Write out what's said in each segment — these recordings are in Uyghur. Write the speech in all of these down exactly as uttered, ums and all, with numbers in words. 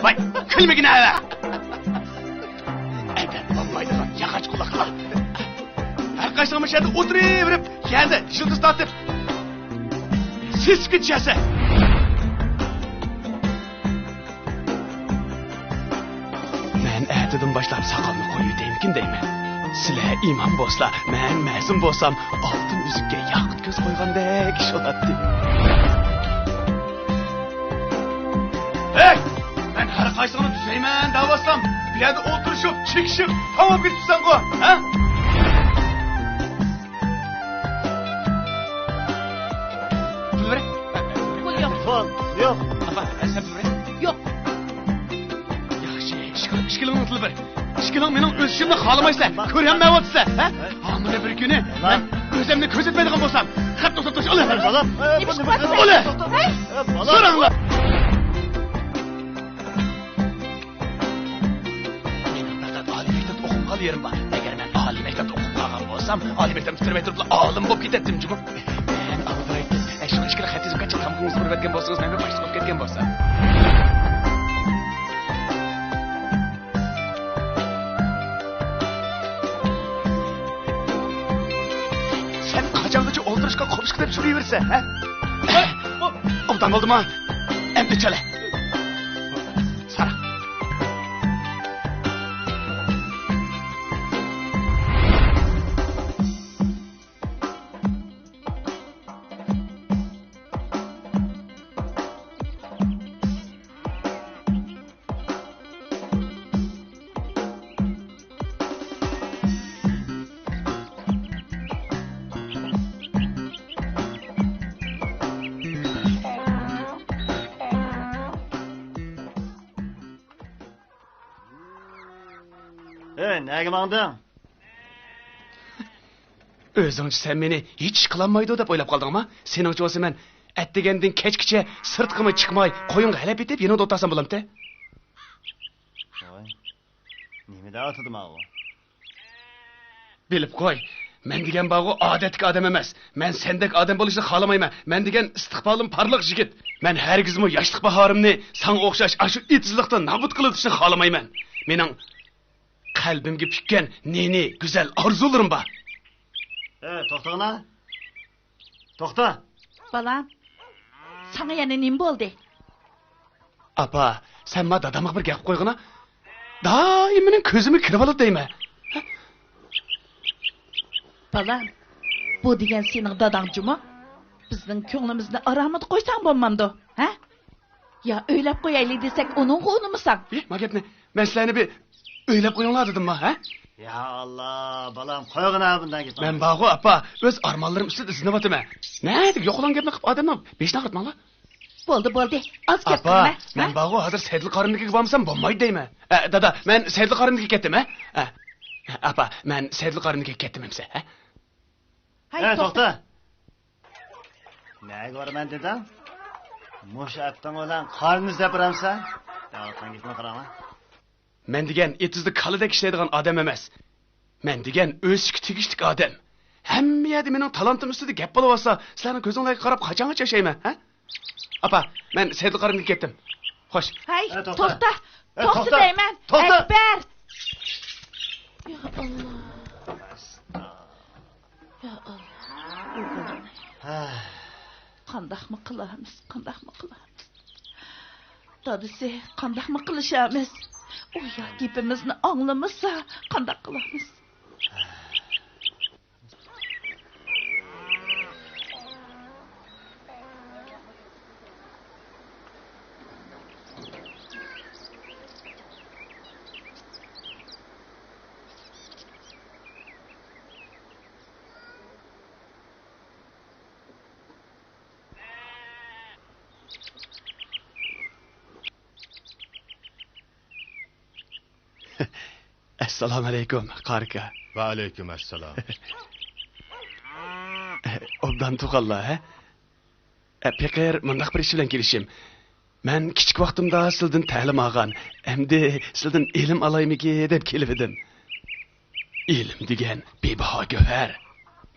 ۋاي، كۈلمىگىنە ھەۋە. ئەدەپ بولمايدىغان ياغاچ قۇلاقلار. ھەر قايسىڭ مۇشۇ يەردە ئولتۇرۇۋېرىپ، يەردە يىلتىز تارتىپ، سېسىپ كېتىشەسەن. مەن ئەتىدىن باشلاپ ساقالنى قويۇۋېتەيمىكىن دەيمەن. سىلەر ئىمام بولسا، مەن مەزۇن بولسام، ئالتۇن ئۈزۈككە ياقۇت كۆز قويغاندەك ئىش بولاتتى. ھەي! مەن ھەر قايسىڭنى تۈزەيمەن دەۋاتسام، بۇ يەردە ئولتۇرۇشۇپ، چېكىشىپ، تاماق كېتىپسەنغۇ، ھە؟ پۇل بېرە. پۇل يوق. پۇل يوق. ئاپا، سەن پۇل بېرە. يوق. ياخشى، ئىككىلىڭ، ئىككىلىڭ پۇل بېرە. ئىككىلىڭ مېنىڭ ئۆسۈشۈمنى خالىمايسەن. كۆرەلمەيۋاتىسەن، ھە؟ ھامىلە بىر كۈنى مەن ئۆزۈمنى كۆزەتمەيدىغان بولسام، خەپ توختاپ تۇرۇش، ئالە. بالا. نېمە ئىش قىلىۋاتىسەن؟ ئالە. بالا. سوراڭلار. مېنىڭ پەقەت ئالىي مەكتەپتە ئوقۇپ قالغان يېرىم بار. ئەگەر مەن ئالىي مەكتەپتە ئوقۇپ قالغان بولسام، ئالىي مەكتەپنى پۈتتۈرمەي تۇرۇپلا ئالىم بولۇپ كېتەتتىم جۇمۇ. مەن ئالدىرايتتىم. ئەشۇ ئىككىلا خەت يېزىپ قاچان تامىقىڭىزنى بېرىۋەتكەن بولسىڭىز، مەن باشلىق بولۇپ كەتكەن بولسام. سەن قاچانغىچە ئولتۇرۇشقا قوپۇشقا دەپ يۈرۈۋېرىسەن، ھە؟ ئوبدان بولدىمۇ؟ ئەمدى چالە. سارا. ئەي، نەگە ماڭدىڭ؟ ئۆزۈڭچە سەن مېنى ھېچ ئىش قىلالمايدۇ دەپ ئويلاپ قالدىڭما؟ سېنىڭچە بولسا مەن ئەتىگەندىن كەچكىچە سىرتقىمۇ چىقماي، قويۇڭغا ھەلەپ ئېتىپ، يېنىڭدا ئولتۇرسام بولامتى؟ ۋاي، نېمە دەۋاتىدۇ ماۋۇ؟ بىلىپ قوي، مەن دېگەن بارغۇ ئادەتتىكى ئادەم ئەمەس. مەن سەندەك ئادەم بولۇشنى خالىمايمەن. مەن دېگەن ئىستىقبالىم پارلاق يىگىت. مەن ھەرگىزمۇ ياشلىق باھارىمنى ساڭا ئوخشاش ئاشۇ ئېتىزلىقتا نابۇت قىلىۋېتىشنى خالىمايمەن. مېنىڭ قەلبىمگە پۈككەن نى-نى گۈزەل ئارزۇلىرىم بار. ئەي، توختاڭلار. توختا. بالام، ساڭا يەنە نېمە بولدى؟ ئاپا، سەن ما دادامغا بىر گەپ قويغىنا. دائىم مېنىڭ كۆزۈمگە كىرىۋالىدۇ دەيمەن. بالام، بۇ دېگەن سېنىڭ داداڭ جۇمۇ؟ بىزنىڭ كۆڭلىمىزنى ئارامىدا قويساڭ بولمامدۇ، ھە؟ يا ئۆيلەپ قويايلى دېسەك، ئۇنىڭغا ئۇنىمىساڭ. ئى، ما گەپنى مەن سىلەرنى بىر ئۆيلەپ قويۇڭلار دېدىمما، ھە؟ يا ئاللا، بالام، قويغىنا بۇنداق گېپىڭنى. مەن بارغۇ، ئاپا، ئۆز ئارمانلىرىم ئۈستىدە ئىزدىنىۋاتىمەن. نەدىكى يوقىلاڭ گەپنى قىلىپ ئادەمنىڭ بېشىنى ئاغرىتماڭلار. بولدى، بولدى. ئاز گەپ قىلما، ھە؟ ئاپا، مەن بارغۇ، ھازىر سەيدۇل قارىنىڭكىگە بارمىسام بولمايدۇ دەيمەن. ئە، دادا، مەن سەيدۇل قارىنىڭكىگە كەتتىم، ھە؟ ئە، ئاپا، مەن سەيدۇل قارىنىڭكىگە كەتتىم ئەمسە، ھە؟ ھەي، توختا. نەگە بارىمەن دېدىڭ؟ مۇشۇ ئەپتىڭ بىلەن قارنىنى ئىزدەپ بارامسەن؟ دەۋاتقان گېپىمنى قاراڭلار. مەن دېگەن ئېتىزدا كالىدەك ئىشلەيدىغان ئادەم ئەمەس. مەن دېگەن ئۆسۈشكە تېگىشلىك ئادەم. ھەممە يەردە مېنىڭ تالانتىم ئۈستىدە گەپ بولۇۋاتسا، سىلەرنىڭ كۆزۈڭلارغا قاراپ قاچانغىچە ياشايمەن، ھە؟ ئاپا، مەن سەيدۇل قارىنىڭكىگە كەتتىم. خوش. ھەي، ئە، توختا. توختا. ئە، توختا توختا. دەيمەن. توختا. ئەكبەر. يا ئاللا. يا ئاللا. ھە. قانداقمۇ قىلارمىز، قانداقمۇ قىلارمىز؟ دادىسى، قانداقمۇ قىلىشارمىز؟ ئۇ يا گېپىمىزنى ئاڭلىمىسا، قانداق قىلارمىز؟ ئەسسالامۇئەلەيكۇم، قارى ئاكا. ۋەئەلەيكۇم ئەسسالام. ئوبدان تۇغانلار، ھە؟ ئە، پېقىر، مۇنداق بىر ئىش بىلەن كېلىشىم. مەن كىچىك ۋاقتىمدا سىلىدىن تەلىم ئالغان، ئەمدى سىلىدىن ئىلىم ئالايمىكى دەپ كېلىۋىدىم. ئىلىم دېگەن بىباھا گۆھەر.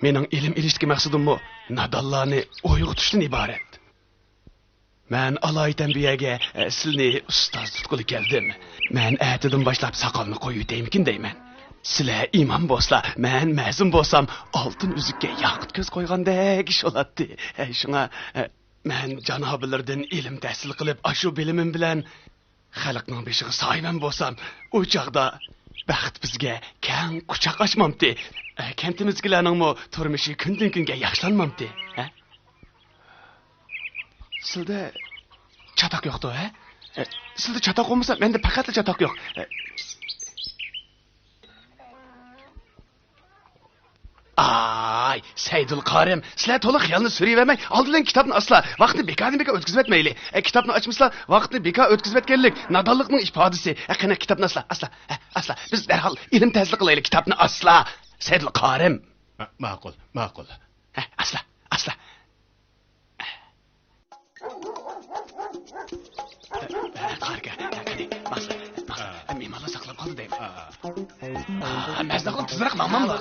مېنىڭ ئىلىم ئېلىشتىكى مەقسىتىممۇ نادانلارنى ئويغىتىشتىن ئىبارەت. مەن ئالايىتەن بۇ يەرگە، ئە، سىلىنى ئۇستاز تۇتقىلى كەلدىم. مەن ئەتىدىن باشلاپ ساقالنى قويۇۋېتەيمىكىن دەيمەن. سىلەر ئىمام بولسا، مەن مەزۇن بولسام، ئالتۇن ئۈزۈككە ياقۇت كۆز قويغاندەك ئىش بولاتتى. ئە، شۇڭا، ئە، مەن جانابلىرىدىن ئىلىم تەھسىل قىلىپ، ئاشۇ بىلىمىم بىلەن خەلقنىڭ بېشىغا سايىمەن بولسام، ئۇ چاغدا بەخت بىزگە كەڭ قۇچاق ئاچمامتى؟ ئە، كەنتىمىزدىكىلەرنىڭمۇ تۇرمۇشى كۈندىن-كۈنگە ياخشىلانمامتى؟ ھە؟ سىلدە چاتاق يوقتۇ، ھە؟ ئە، سىلدە چاتاق بولمىسا، مەندە پەقەتلا چاتاق يوق. ئە، ئاي، سەيدۇل قارىم، سىلەر تولا خىيالنى سۈرۈۋەرمەي، ئالدىدىن كىتابنى ئاسلا، ۋاقىتنى بىكاردىن بىكار ئۆتكۈزۈۋەتمەيلى. ئە، كىتابنى ئاچمىسىلا، ۋاقىتنى بىكار ئۆتكۈزۈۋەتكەنلىك نادانلىقنىڭ ئىپادىسى. ئە، قېنى، كىتابنى ئاسلا، ئاسلا، ئە، ئاسلا. بىز دەرھال ئىلىم تەھسىل قىلايلى، كىتابنى ئاسلا. سەيدۇل قارىم. ما-، ماقۇل، ماقۇل. ئە، ئاسلا، ئاسلا. قارىكە، قېنى، ماقسىت، ماقسىت، مېھمانلار ساقلاپ قالدى دەيمەن. مەزناقلىق تېزرەك ماڭماملا.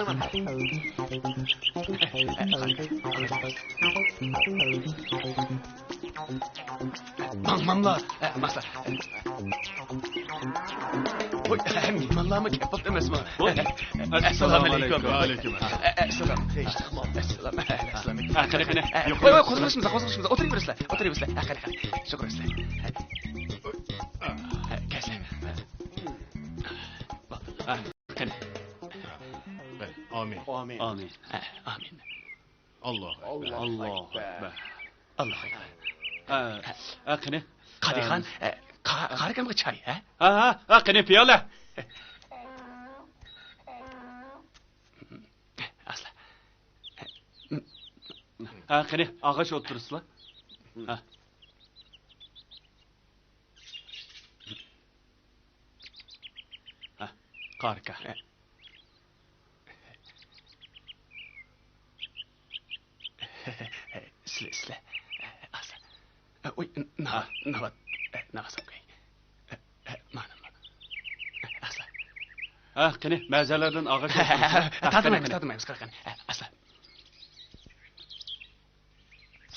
ماڭماملا، ماقسىت. ۋوي، مېھمانلارمۇ كەپ بوپتۇ ئەمەسمۇ؟ ۋوي. ئەسسالامۇئەلەيكۇم. ۋەئەلەيكۇم ئەسسالام. ئەسسالام. ھە، قېنى، قېنى. ھە، قوزغىلىشىمىز، قوزغىلىشىمىز. ئولتۇرۇۋېرىسىلەر، ئولتۇرۇۋېرىسىلەر. ھە، قېنى، قېنى. شۇ قويۇۋېرىسىلەر. ھە. ھە، كەلسە. ھە، قېنى. ئامىن. ئامىن. ھە، ئامىن. ئاللاھۇ ئەكبەر. ئاللاھۇ ئەكبەر. ئاللاھۇ ئەكبەر. ھە، ھە، قېنى. قادىخان، ئە، قا-، قارىكامغا چاي، ھە؟ ھە، ھە، ھە، قېنى، پىيالە. ئاسلا. ھە، قېنى، ئاغاچ ئولتۇرسىلا. ھە. ھە، قارىكا. ئىسلە، ئىسلە. ئاسا. ئوي، ناۋات، ناۋات. ناۋات ساقاي. مانا، مانا. ئاسا. ھە، قېنى، مەزەلەردىن ئاغاچ. تارتمايمىز، تارتمايمىز، قارا قېنى. ئاسا.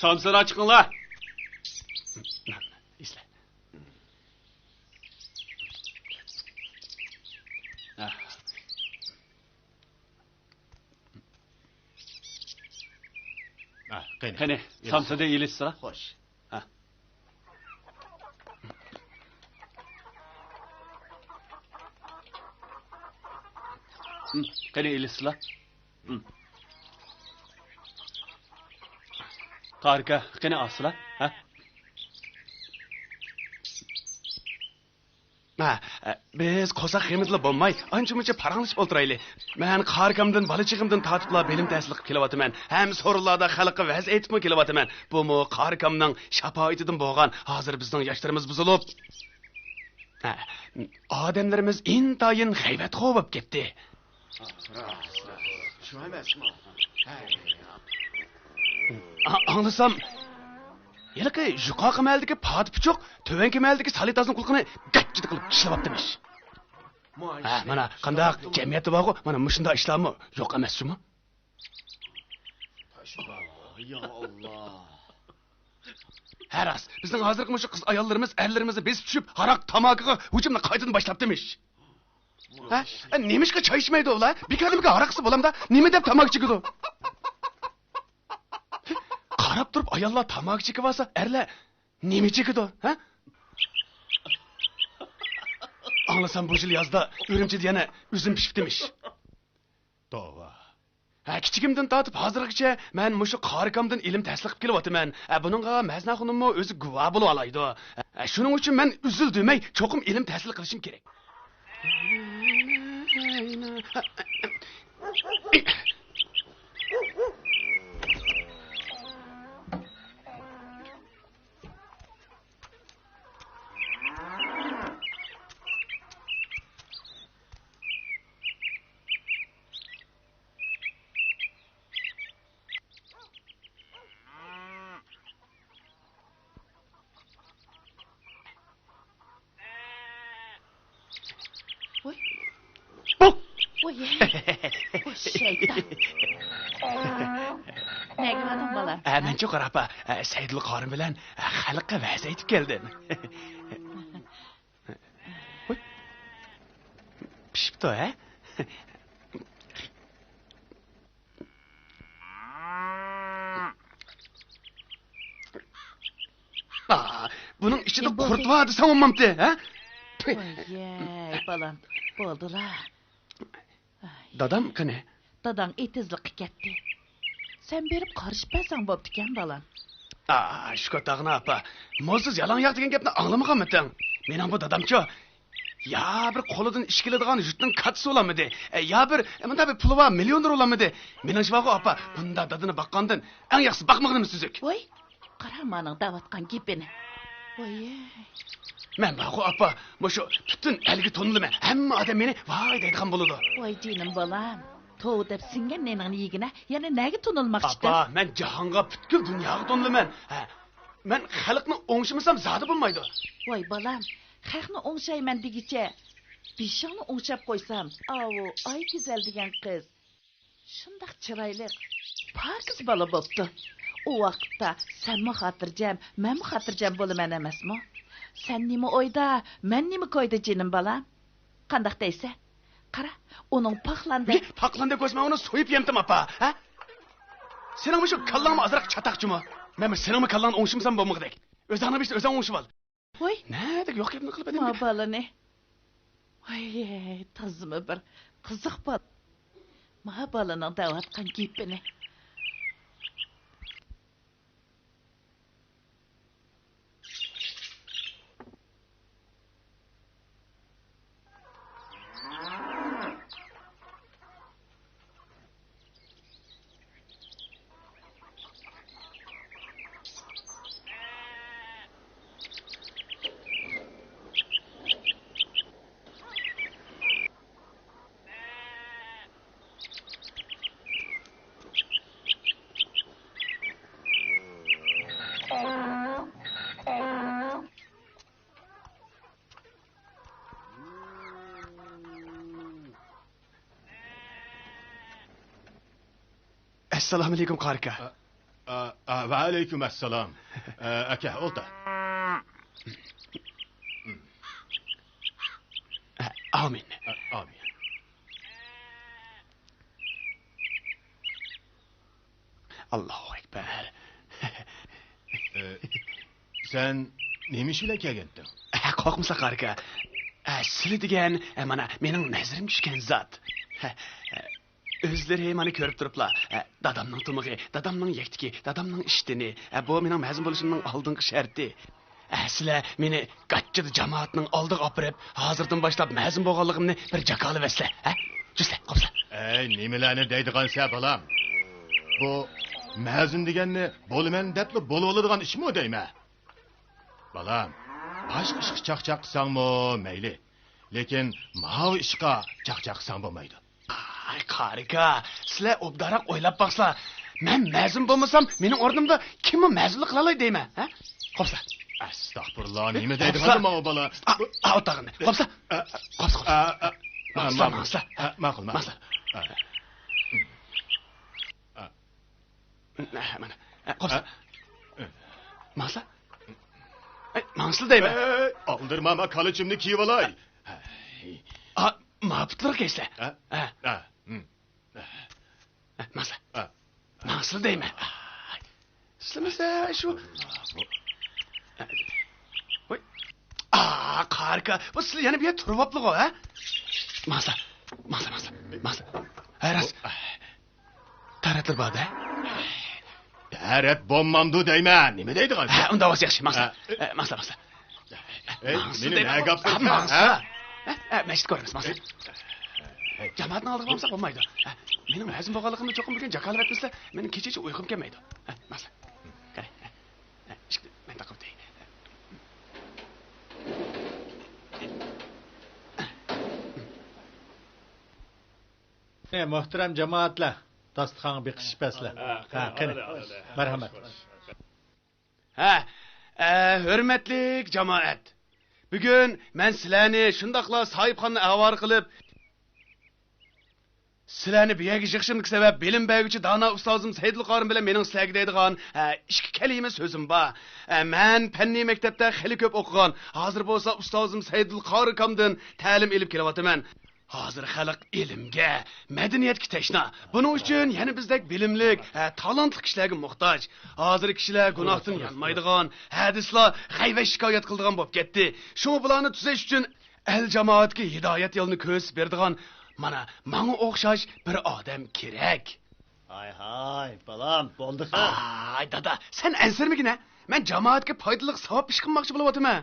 سامسىلار چىقىڭلار. ئىسلە. ھە. ھە، قېنى. قېنى، سامسىدە ئېلىشسىلا. خوش. ھە. ھىم، قېنى ئېلىشسىلا. ھىم. قارىكا، قېنى ئالسىلا. ھە. ھە، بىز قورساق قىيمىدىلا بولماي، ئانچە-مۇنچە پاراڭلىشىپ ئولتۇرايلى. مەن قارىكامدىن، بالا چېغىمدىن تارتىپلا بىلىم تەھسىل قىلىپ كېلىۋاتىمەن. ھەم سورۇنلاردا خەلققە ۋەز ئېيتىپمۇ كېلىۋاتىمەن. بۇمۇ قارىكامنىڭ شاپائىتىدىن بولغان. ھازىر بىزنىڭ ياشلىرىمىز بۇزۇلۇپ، ھە، ئادەملىرىمىز ئىنتايىن غەيۋەتخور بولۇپ كەتتى. شۇ ئەمەسمۇ؟ ئا-، ئاڭلىسام، ھېلىقى يۇقىرىقى مەھەللىدىكى پاتى پۇچۇق تۆۋەنكى مەھەللىدىكى سالىتازنىڭ قۇلىقىنى گاچچىدە قىلىپ چىشلىۋاپتىمىش. ھە، مانا، قانداق جەمئىيەتتە بارغۇ، مانا مۇشۇنداق ئىشلارمۇ يوق ئەمەس جۇمۇ. يا ئاللا. ھە، راست، بىزنىڭ ھازىرقى مۇشۇ قىز ئاياللىرىمىز ئەرلىرىمىزنى بېسىپ چۈشۈپ، ھاراق، تاماكىغا ھۇجۇمنى قايتىدىن باشلاپتىمىش. ھە؟ ئە، نېمىشقا چاي ئىچمەيدۇ ئۇلار؟ بىكاردىن بىكار ھاراق ئىچسە بولامدا؟ نېمە دەپ تاماكا چېكىدۇ؟ قاراپ تۇرۇپ ئاياللار تاماكا چېكىۋالسا، ئەرلەر نېمە چېكىدۇ؟ ھە؟ ئاڭلىسام، بۇ يىل يازدا ئۈرۈمچىدە يەنە ئۈزۈم پىشىپتىمىش. توۋا. ھە، كىچىكىمدىن تارتىپ ھازىرغىچە مەن مۇشۇ قارىكامدىن ئىلىم تەھسىل قىلىپ كېلىۋاتىمەن. ھە، بۇنىڭغا مەزنە خانىممۇ ئۆزى گۇۋاھ بولۇۋالايدۇ. ھە، شۇنىڭ ئۈچۈن مەن ئۈزۈل دېمەي چوقۇم ئىلىم تەھسىل قىلىشىم كېرەك. ۋوي. ۋوي. ۋوي، شەيتان. نەگە باردىڭ، بالام؟ ئە، مەنچۇ قارا ئاپا، ئە، سەيدۇللا قارىم بىلەن، ئە، خەلققە ۋەز ئېيتىپ كەلدىم. ھوي. پىشىپتۇ، ھە؟ ئا، بۇنىڭ ئىچىدە قۇرت بار دېسەڭ بولمامتى، ھە؟ ۋاي، بالام، بولدىلا. دادام قېنى؟ داداڭ ئېتىزلىققا كەتتى. سەن بېرىپ قارىشىپ بەرسەڭ بوپتىكەن، بالام. ئا، شۈكۈر تاغىنا ئاپا، مولسىز يالاڭ ياق دېگەن گەپنى ئاڭلىمىغانمىتىڭ؟ مېنىڭ بۇ دادامچۇ، يا بىر قولىدىن ئىش كېلىدىغان يۇرتنىڭ كاتتىسى بولالمىدى، يا بىر مۇنداق بىر پۇلى بار مىليونېر بولالمىدى. مېنىڭچە بارغۇ ئاپا، بۇنداق دادىنى باققاندىن ئەڭ ياخشىسى باقمىغىنىمىز تۈزۈك. ۋاي، قارا مانىڭ دەۋاتقان گېپىنى. ۋاي. مەن بارغۇ ئاپا، مۇشۇ پۈتۈن ئەلگە تونۇلىمەن. ھەممە ئادەم مېنى ۋاي دەيدىغان بولىدۇ. ۋاي جېنىم بالام. توۋا دەپ سىڭگەن نېنىڭنى يېگىنە، يەنە نەگە تونۇلماقچىكەن؟ ئاپا، مەن جاھانغا پۈتكۈل دۇنياغا تونۇلىمەن. ھە، مەن خەلقنى ئوڭشىمىسام زادى بولمايدۇ. ۋاي بالام، خەقنى ئوڭشايمەن دېگۈچە، بېشىڭنى ئوڭشاپ قويسام، ئاۋۇ ئايگۈزەل دېگەن قىز شۇنداق چىرايلىق، پاكىز بالا بوپتۇ. ئۇ ۋاقىتتا سەنمۇ خاتىرجەم، مەنمۇ خاتىرجەم بولىمەن ئەمەسمۇ؟ سەن نېمە ئويدا، مەن نېمە كويدا جېنىم بالام؟ قانداق دەيسەن؟ قارا، ئۇنىڭ پاقلاندەك. نېمە؟ پاقلاندەك بولسا مەن ئۇنى سويۇپ يەمتىم ئاپا، ھە؟ سېنىڭ مۇشۇ كاللاڭمۇ ئازراق چاتاقچىمۇ؟ مەنمۇ سېنىڭمۇ كاللاڭنى ئوڭشىمىسام بولمىغۇدەك. ئۆزۈڭنىڭ بېشىنى ئۆزۈڭ ئوڭشىۋال. ۋاي. نەدىكى يوق گەپنى قىلىپ ئادەمگە. ما بالىنى. ۋاي، تازىمۇ بىر قىزىق بالا. ما بالىنىڭ دەۋاتقان گېپىنى. ئەسسالامۇئەلەيكۇم، قارى ئاكا. ئا، ئا، ئا، ۋەئەلەيكۇم ئەسسالام. ئا، ئاكا، ئولتۇر. ئامىن. ئا، ئامىن. ئاللاھۇ ئەكبەر. ئە، سەن نېمە ئىش بىلەن كەلگەنتىڭ؟ ئە، قورقمىسا، قارى ئاكا. ئە، سىلى دېگەن، ئە، مانا، مېنىڭ نەزىرىمگە چۈشكەن زات. ئە، ئۆزلىرى مانا كۆرۈپ تۇرۇپلا، ئە، دادامنىڭ تۇمىقى، دادامنىڭ يەكتىكى، دادامنىڭ ئىشتىنى، ئە، بۇ مېنىڭ مەزىن بولۇشۇمنىڭ ئالدىنقى شەرتى. ئە، سىلەر مېنى گاچچىدا جامائەتنىڭ ئالدىغا ئاپىرىپ، ھازىردىن باشلاپ مەزىن بولغانلىقىمنى بىر جاكارلىۋەتسىلە، ھە؟ جۈسلە، قوپسا. ئەي، نېمىلەرنى دەيدىغانسە، بالام؟ بۇ مەزىن دېگەننى بولىمەن دەپلا بولۇۋالىدىغان ئىشمۇ دەيمەن؟ بالام، باشقا ئىشقا چاقچاق قىلساڭمۇ مەيلى، لېكىن ماۋۇ ئىشقا چاقچاق قىلساڭ بولمايدۇ. ئاي، قارى ئاكا، سىلەر ئوبدانراق ئويلاپ باقسىلا، مەن مەزىن بولمىسام، مېنىڭ ئورنۇمدا كىممۇ مەزىنلىق قىلالاي دەيمەن، ھە؟ قوپسا. ئەستەغپۇرۇللا، نېمە دەيدىغاندۇ ماۋۇ بالا؟ ئا، ئا، ئوتاغىنى. قوپسا. ئا، قوپسا، قوپسا. ئا، ئا، ماڭسىلا، ماڭسىلا. ئا، ماقۇل، ماقۇل. ماڭسىلا. ئا. ئا. مانا، قوپسا. ئا. ماڭسىلا. ئەي، ماڭسىلا دەيمەن. ئەي، ئالدىرىما، ما كالىچىمنى كىيىۋالاي. ئا، ما پۇتلىرىغا كىيسىلە. ئا. ئا. ئا. ھىم. ماڭسىلا. ئا. ماڭسىلا دەيمەن. سىلىمىسە شۇ. ۋاي. ئا، قارى ئاكا، بۇ سىلى يەنە بۇ يەردە تۇرۇۋاپلىغۇ، ھە؟ ماڭسىلا. ماڭسىلا، ماڭسىلا. ماڭسىلا. ھە، راست. تارەتلىرى بار-دە. تارەت بولمامدۇ دەيمەن. نېمە دەيدىغان؟ ھە، ئۇنداق بولسا ياخشى. ماڭسىلا. ھە. ئە، ماڭسىلا، ماڭسىلا. ئەي، ماڭسىلا مېنى دەيمەن. نەگە ئاپسىز، ھە؟ ماڭسىلا. ھە، ھە، مەسچىتكە بارىمىز، ماڭسىلا. ئەي. جامائەتنىڭ ئالدىغا بارمىساق بولمايدۇ. ھە، مېنىڭ مەزىن بولغانلىقىمنى چوقۇم بۈگۈن جاكارلىۋەتمىسىلە، مېنىڭ كېچىچە ئۇيقۇم كەلمەيدۇ. ھە، ماڭسىلا. قېنى، ھە، ھە، ئىشىكنى مەن تاقاپ ئۆتەي. ئە، مۆھتەرەم جامائەتلەر، داستىخانغا بېقىشىپ بەرسىلە. ھە، قېنى. مەرھەمەت. ھە، ئە، ھۆرمەتلىك جامائەت! بۈگۈن مەن سىلەرنى شۇنداقلا ساھىبخاننى ئاۋارە قىلىپ، سىلەرنى بۇ يەرگە يىغىشىمدىكى سەۋەب بىلىم بەرگۈچى دانا ئۇستازىم سەيدۇل قارىم بىلەن مېنىڭ سىلەرگە دەيدىغان، ھە، ئىككى كەلىمە سۆزۈم بار. ھە، مەن پەننىي مەكتەپتە خېلى كۆپ ئوقۇغان، ھازىر بولسا ئۇستازىم سەيدۇل قارىكامدىن تەلىم ئېلىپ كېلىۋاتىمەن. ھازىر خەلق ئىلىمگە، مەدەنىيەتكە تەشنا. بۇنىڭ ئۈچۈن يەنە بىزدەك بىلىملىك، ھە، تالانتلىق كىشىلەرگە موھتاج. ھازىر كىشىلەر گۇناھتىن يانمايدىغان، ھەدىسلا غەيۋەت شىكايەت قىلىدىغان بولۇپ كەتتى. شۇڭا بۇلارنى تۈزەش ئۈچۈن ئەل جامائەتكە ھىدايەت يولىنى كۆرسىتىپ بېرىدىغان مانا ماڭا ئوخشاش بىر ئادەم كېرەك. ھاي ھاي، بالام، بولدى خېلى. ئاي دادا، سەن ئەنسىرىمىگىنە. مەن جامائەتكە پايدىلىق ساۋاب ئىش قىلماقچى بولۇۋاتىمەن.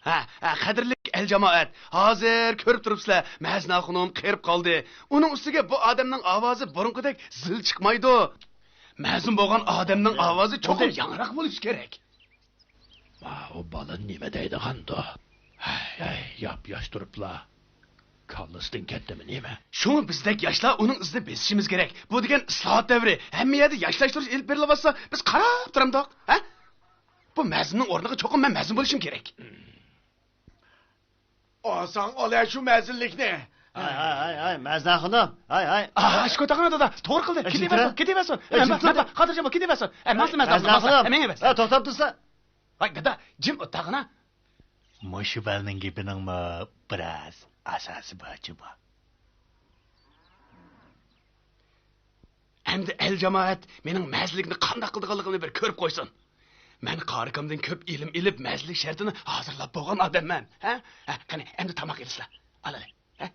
ھە، ھە، قەدىرلىك ئەل جامائەت، ھازىر كۆرۈپ تۇرۇپسىلەر، مەزنە خانىم قېرىپ قالدى. ئۇنىڭ ئۈستىگە بۇ ئادەمنىڭ ئاۋازى بۇرۇنقىدەك زىل چىقمايدۇ. مەزۇن بولغان ئادەمنىڭ ئاۋازى چوقۇم ياڭراق بولۇشى كېرەك. ماۋۇ بالا نېمە دەيدىغاندۇ؟ ھەي، ھەي، ياپياش تۇرۇپلا. كاللىسىدىن كەتتىمۇ نېمە؟ شۇڭا بىزدەك ياشلار ئۇنىڭ ئىزىنى بېسىشىمىز كېرەك. بۇ دېگەن ئىسلاھات دەۋرى. ھەممە يەردە ياشلاشتۇرۇش ئېلىپ بېرىلىۋاتسا، بىز قاراپ تۇرامدۇق، ھە؟ بۇ مەزۇننىڭ ئورنىغا چوقۇم مەن مەزۇن بولۇشۇم كېرەك. ئالساڭ ئالە شۇ مەزۇنلۇقنى. ھاي، ھاي، ھاي، ھاي، مەزنە خانىم. ھاي، ھاي. ئا، شۇكۇر تاغىنا دادا، توغرا قىلدى. ئە، كېتىۋەرسۇن، شۇنداق. كېتىۋەرسۇن. ئە، ئە، مەزنە، مەزنە، خاتىرجەم بول، كېتىۋەرسۇن. ئە، مەزنە، مەزنە، مەزنە خانىم. ئە، توختاپ تۇرسا. ھاي دادا، جىم ئولتۇرغىنا. مۇشۇ بالىنىڭ گېپىنىڭمۇ بىراز ئاساسى بار جۇمۇ. ئەمدى ئەل جامائەت مېنىڭ مەزلىكنى قانداق قىلىدىغانلىقىمنى بىر كۆرۈپ قويسۇن. مەن قارىكامدىن كۆپ ئىلىم ئېلىپ، مەزلىك شەرتىنى ھازىرلاپ بولغان ئادەممەن. ھە؟ ھە، قېنى، ئەمدى تاماق ئېلىسىلەر. ئالىلى. ھە؟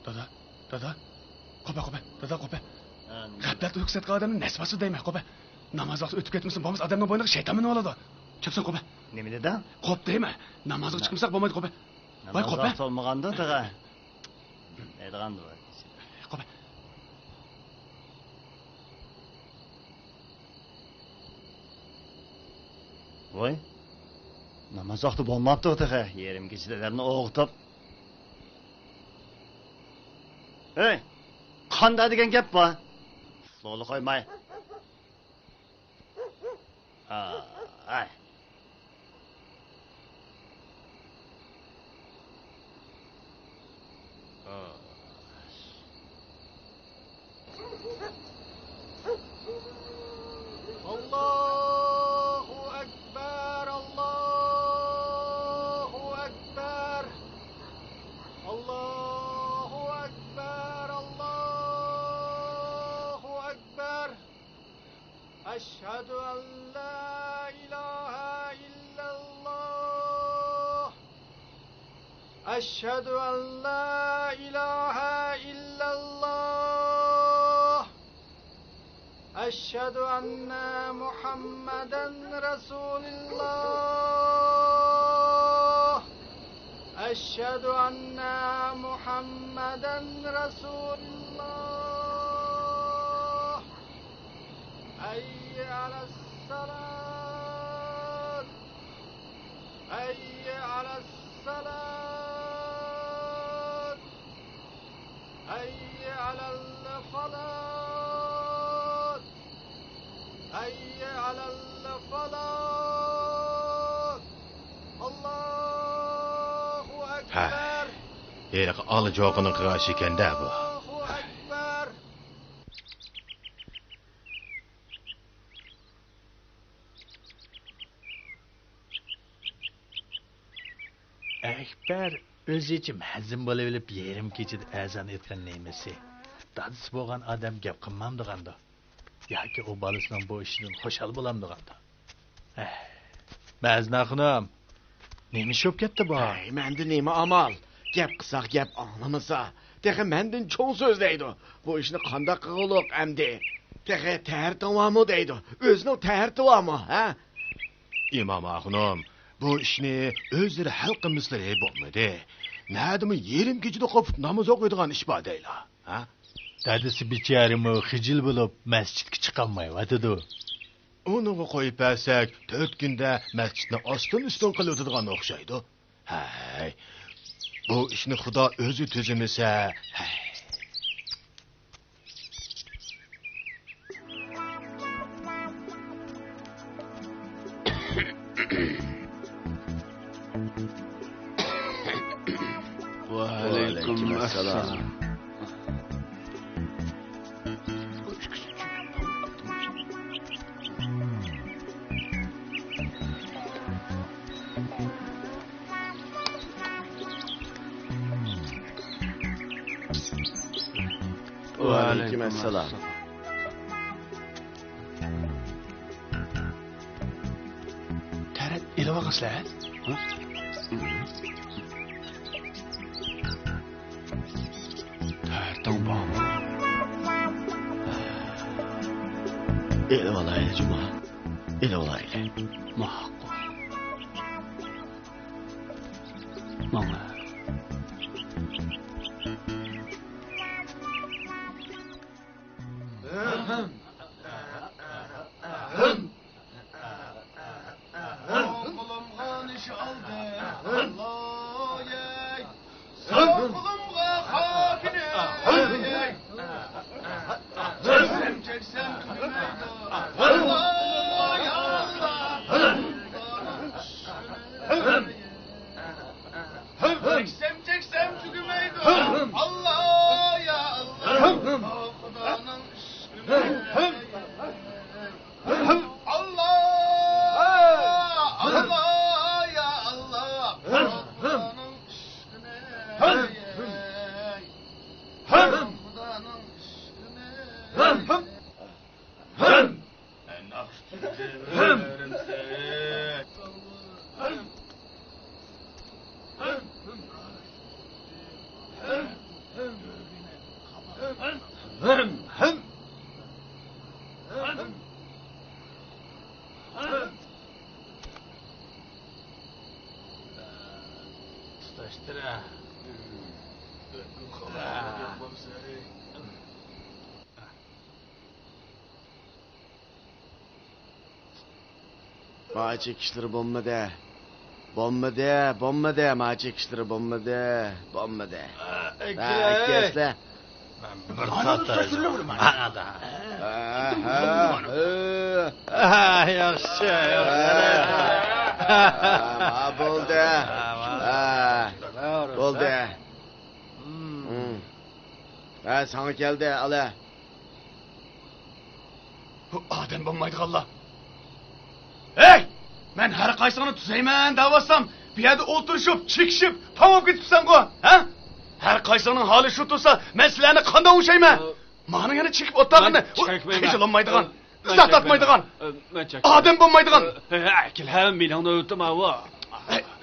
دادا، دادا، قوپە، قوپە، دادا، قوپە. غەپلەت ئۇيقۇسى ياتقان ئادەمنى نەسۋاسى دەيمەن، قوپە. ناماز ۋاقتى ئۆتۈپ كەتمىسۇن، بولمىسا ئادەمنىڭ بوينىغا شەيتان مىنىۋالىدۇ. چۈشۈپسەن، قوپە. نېمە دېدىڭ؟ قوپ دەيمەن. نامازغا چىقمىساق بولمايدۇ، قوپە. ۋاي، ناماز قوپە. ۋاقتى بولمىغاندا تېخى. دەيدىغان بۇ. قوپە. ۋاي، ناماز ۋاقتى بولماپتۇ تېخى. يېرىم كېچىدە ئادەمنى ئويغىتىپ. ھەي، قاندا دېگەن گەپ بار. لولى قويماي. ھاي. ئاللاھۇ ئەكبەر، ئاللاھۇ ئەكبەر. ئاللاھۇ ئەكبەر، ئاللاھۇ ئەكبەر. أشهد أن لا إله إلا الله. أشهد أن لا إله إلا الله. أشهد أن محمدا رسول الله. أشهد أن محمدا رسول الله. حي على الصلاة. حي على الصلاة. حي على الفلاح. حي على الفلاح. الله أكبر. ھەي، ھېلىقى ئالا جوقىنىڭ قىغاشى ئىكەن-دە بۇ. الله أكبر. ئەكبەر ئۆزىچە مەزىن بولۇۋېلىپ، يېرىم كېچىدە ئەزان ئېيتقان نېمىسى؟ دادىسى بولغان ئادەم گەپ قىلمامدىغاندۇ؟ ياكى ئۇ بالىسىنىڭ بۇ ئىشىدىن خۇشال بولامدىغاندۇ؟ ئەھ، مەزنە خانىم، نېمە ئىش بولۇپ كەتتى بۇ؟ ھەي، مەندە نېمە ئامال؟ گەپ قىلساق گەپ ئاڭلىمىسا، تېخى مەندىن چوڭ سۆزلەيدۇ. بۇ ئىشنى قانداق قىلغۇلۇق ئەمدى؟ تېخى تەھەرىتىڭ بارمۇ دەيدۇ. ئۆزىنىڭ تەھەرىتى بارمۇ، ھە؟ ئىمام ئاخۇنۇم، بۇ ئىشنى ئۆزلىرى ھەل قىلمىسىلىرى بولمىدى. نەدىمۇ يېرىم كېچىدە قوپۇپ ناماز ئوقۇيدىغان ئىش بار دەيلا، ھە؟ دادىسى بىچارىمۇ خىجىل بولۇپ مەسچىتكە چىقالمايۋاتىدۇ. ئۇنىڭغا قويۇپ بەرسەك، تۆت كۈندە مەسچىتنى ئاستىن-ئۈستۈن قىلىۋېتىدىغان ئوخشايدۇ. ھەي، بۇ ئىشنى خۇدا ئۆزى تۈزىمىسە، ھەي. ۋەئەلەيكۇم ئەسسالام. ۋەئەلەيكۇم ئەسسالام. تەرەت ئېلىۋالغىنسىلەر. تەرىتىڭ بارمۇ؟ ئېلىۋالايلى، جۇما. ئېلىۋالايلى. ماقۇل. ماڭا. قولۇمغا نىش ئالدى، ئاللاي. قولۇمغا خاكىنى، چەكسەم چەكسەم تۈگىمەيدۇ، ئاللاي، ئاللا. چەكسەم چەكسەم تۈگىمەيدۇ، ئاللا، يا ئاللا. خۇدانىڭ ئىشقىنى. ئاللا، ئاللا، يا ئاللا، خۇدانىڭ ئىشقىنى، خۇدانىڭ ئىشقىنى. ناخشا تۈگىدى، بىر ئۆرۈمسەك. تۇتاشتۇرە. ما چېكىشلىرى بولمىدى. بولمىدى، بولمىدى، ما چېكىشلىرى بولمىدى، بولمىدى. ئا، ھە، ئەكەي. ئەكەسلە. مەن بىر تاتار. ماڭا دا. ھە، ھە، ھە. ھە، ياخشى، ياخشى. ھە، ھە، بولدى. ھە، بولدى. ھە، ساڭا كەلدى، ئالە. بۇ ئادەم بولمايدىغانلار. ھەي! مەن ھەر قايسىڭنى تۈزەيمەن دەۋاتسام، بۇ يەردە ئولتۇرۇشۇپ، چېكىشىپ، پاڭ بولۇپ كېتىپسەنغۇ، ھە؟ ھەر قايسىڭنىڭ ھالى شۇ تۇرسا، مەن سىلەرنى قانداق ئوڭشايمەن؟ مانا يەنە چېكىپ ئولتۇرغىنى، مەن چەكمەيمەن. ھېچ ئالالمايدىغان، ئىزاھات تاپمايدىغان، ئادەم بولمايدىغان. ئەكىل، ھە، مېنىڭ نۆۋىتىم ئاۋۇ.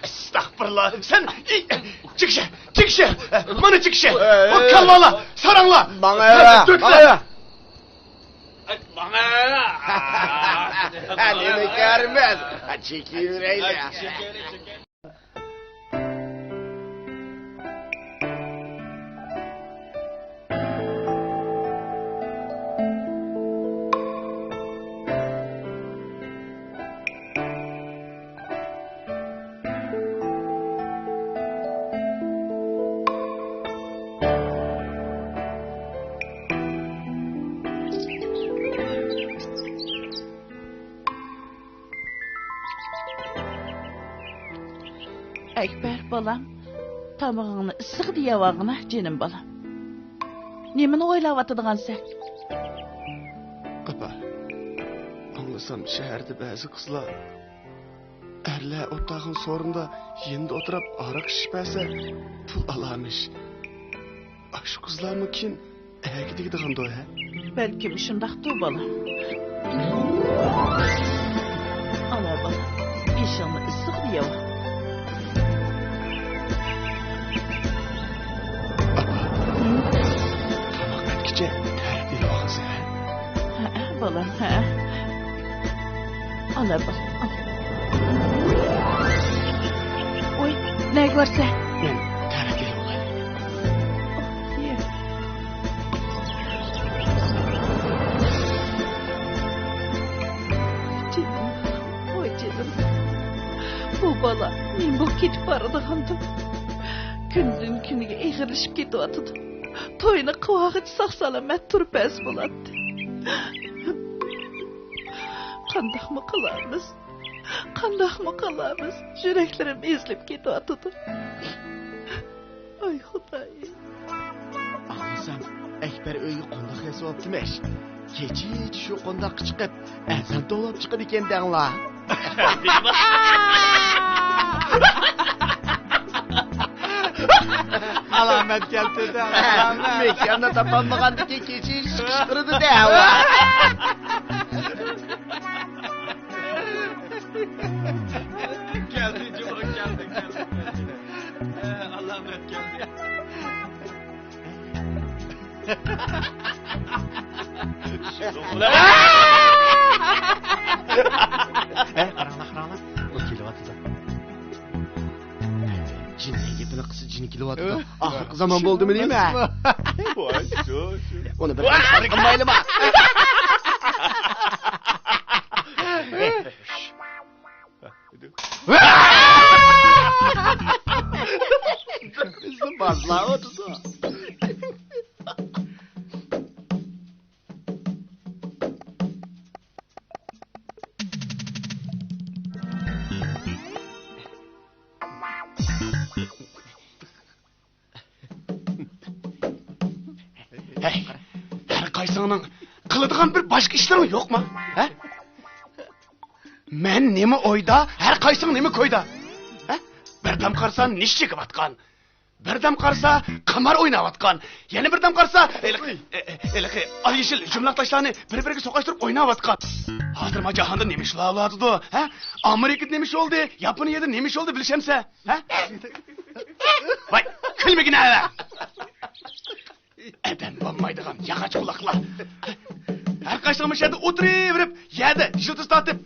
ئەستەغپۇرۇللا، سەن، ئى، چىقىشە، چىقىشە، مانا چىقىشە. ئەي، ئەي، كاللالا، ساراڭلا، ماڭا، ماڭا. نېمە كارىمىز؟ چېكىۋېرەيلى. ئەكبەر، بالام، تامىقىڭنى ئىسسىق دېيەۋالغىنا، جېنىم بالام. نېمىنى ئويلاۋاتىدىغانسەن؟ ئاپا، ئاڭلىسام، شەھەردە بەزى قىزلار ئەرلەر ئولتۇرغان سورۇندا يېنىدا ئولتۇرۇپ ھاراق ئىچىشىپ بەرسە، پۇل ئالارمىش. ئاشۇ قىزلارمۇ كېيىن ئەرگە تېگىدىغاندۇ، ھە؟ بەلكىم شۇنداقتۇ، بالام. ئالا، بالام، ئېشىڭنى ئىسسىق دېيەۋال. ئاپا، تاماق ئەتكىچە تەرەت ئېلىۋالغانسەن، ھە؟ ھەئە، بالام، ھەئە. ئالا، بالام، ئالا. ئوي، نەگە بارسەن؟ مەن تەرەت ئېلىۋالاي. ئوھ، يە. كۈندىن كۈنگە ئېغىرلىشىپ كېتىۋاتىدۇ. توينى قىلىۋالغىچە ساق-سالامەت تۇرۇپ بەرسە بولاتتى. قانداقمۇ قىلارمىز؟ قانداقمۇ قىلارمىز؟ يۈرەكلىرىم ئېزىلىپ كېتىۋاتىدۇ. ئاي خۇدايىم. ئاڭلىسام، ئەكبەر ئۆيگە قونداق ياسىۋاپتىمىش. كېچىچە شۇ قونداققا چىقىپ، ئەزان توۋلاپ چىقىدىكەن دەڭلا. ئالامەت كەلتى دە، ئالامەت. مېكاننى تاپالمىغاندىكىن كېچىچە قىچقىرىدۇ دە. كەلدى، جۇمۇ كەلدى، كەلدى. ئالامەت كەلدى. ھە، قاراڭلار، قاراڭلار. ئۇ كېلىۋاتىدۇ. جىننىڭ گېپىنى قىلسا، جىن كېلىۋاتىدۇ. ئاخىرقى زامان بولدىمۇ نېمە؟ ۋاي، شۇ، شۇ. ئۇنى بىر قىلمايلىما؟ بىزنى بازلاۋاتىدۇ. ھەي، ھەر قايسىڭنىڭ قىلىدىغان بىر باشقا ئىشلىرىڭ يوقما؟ ھە؟ مەن نېمە ئويدا، ھەر قايسىڭ نېمە كويدا؟ ھە؟ بىردەم قارىسا نىش چېكىۋاتقان، بىردەم قارىسا قىمار ئويناۋاتقان، يەنە بىردەم قارىسا ھېلىقى، ھېلىقى ئال يېشىل يۇمىلاق تاشلارنى بىر-بىرىگە سوقاشتۇرۇپ ئويناۋاتقان. ھازىر ما جاھاندا نېمە ئىشلار بولۇۋاتىدۇ، ھە؟ ئامېرىكىدا نېمە ئىش بولدى، ياپونىيەدە نېمە ئىش بولدى بىلىشەمسە، ھە؟ ۋاي، كۈلمىگىنە! ئادەم بولمايدىغان ياغاچ قۇلاقلار. ھەر قايسىڭ مۇشۇ يەردە ئولتۇرۇۋېرىپ، يەردە يىلتىز تارتىپ،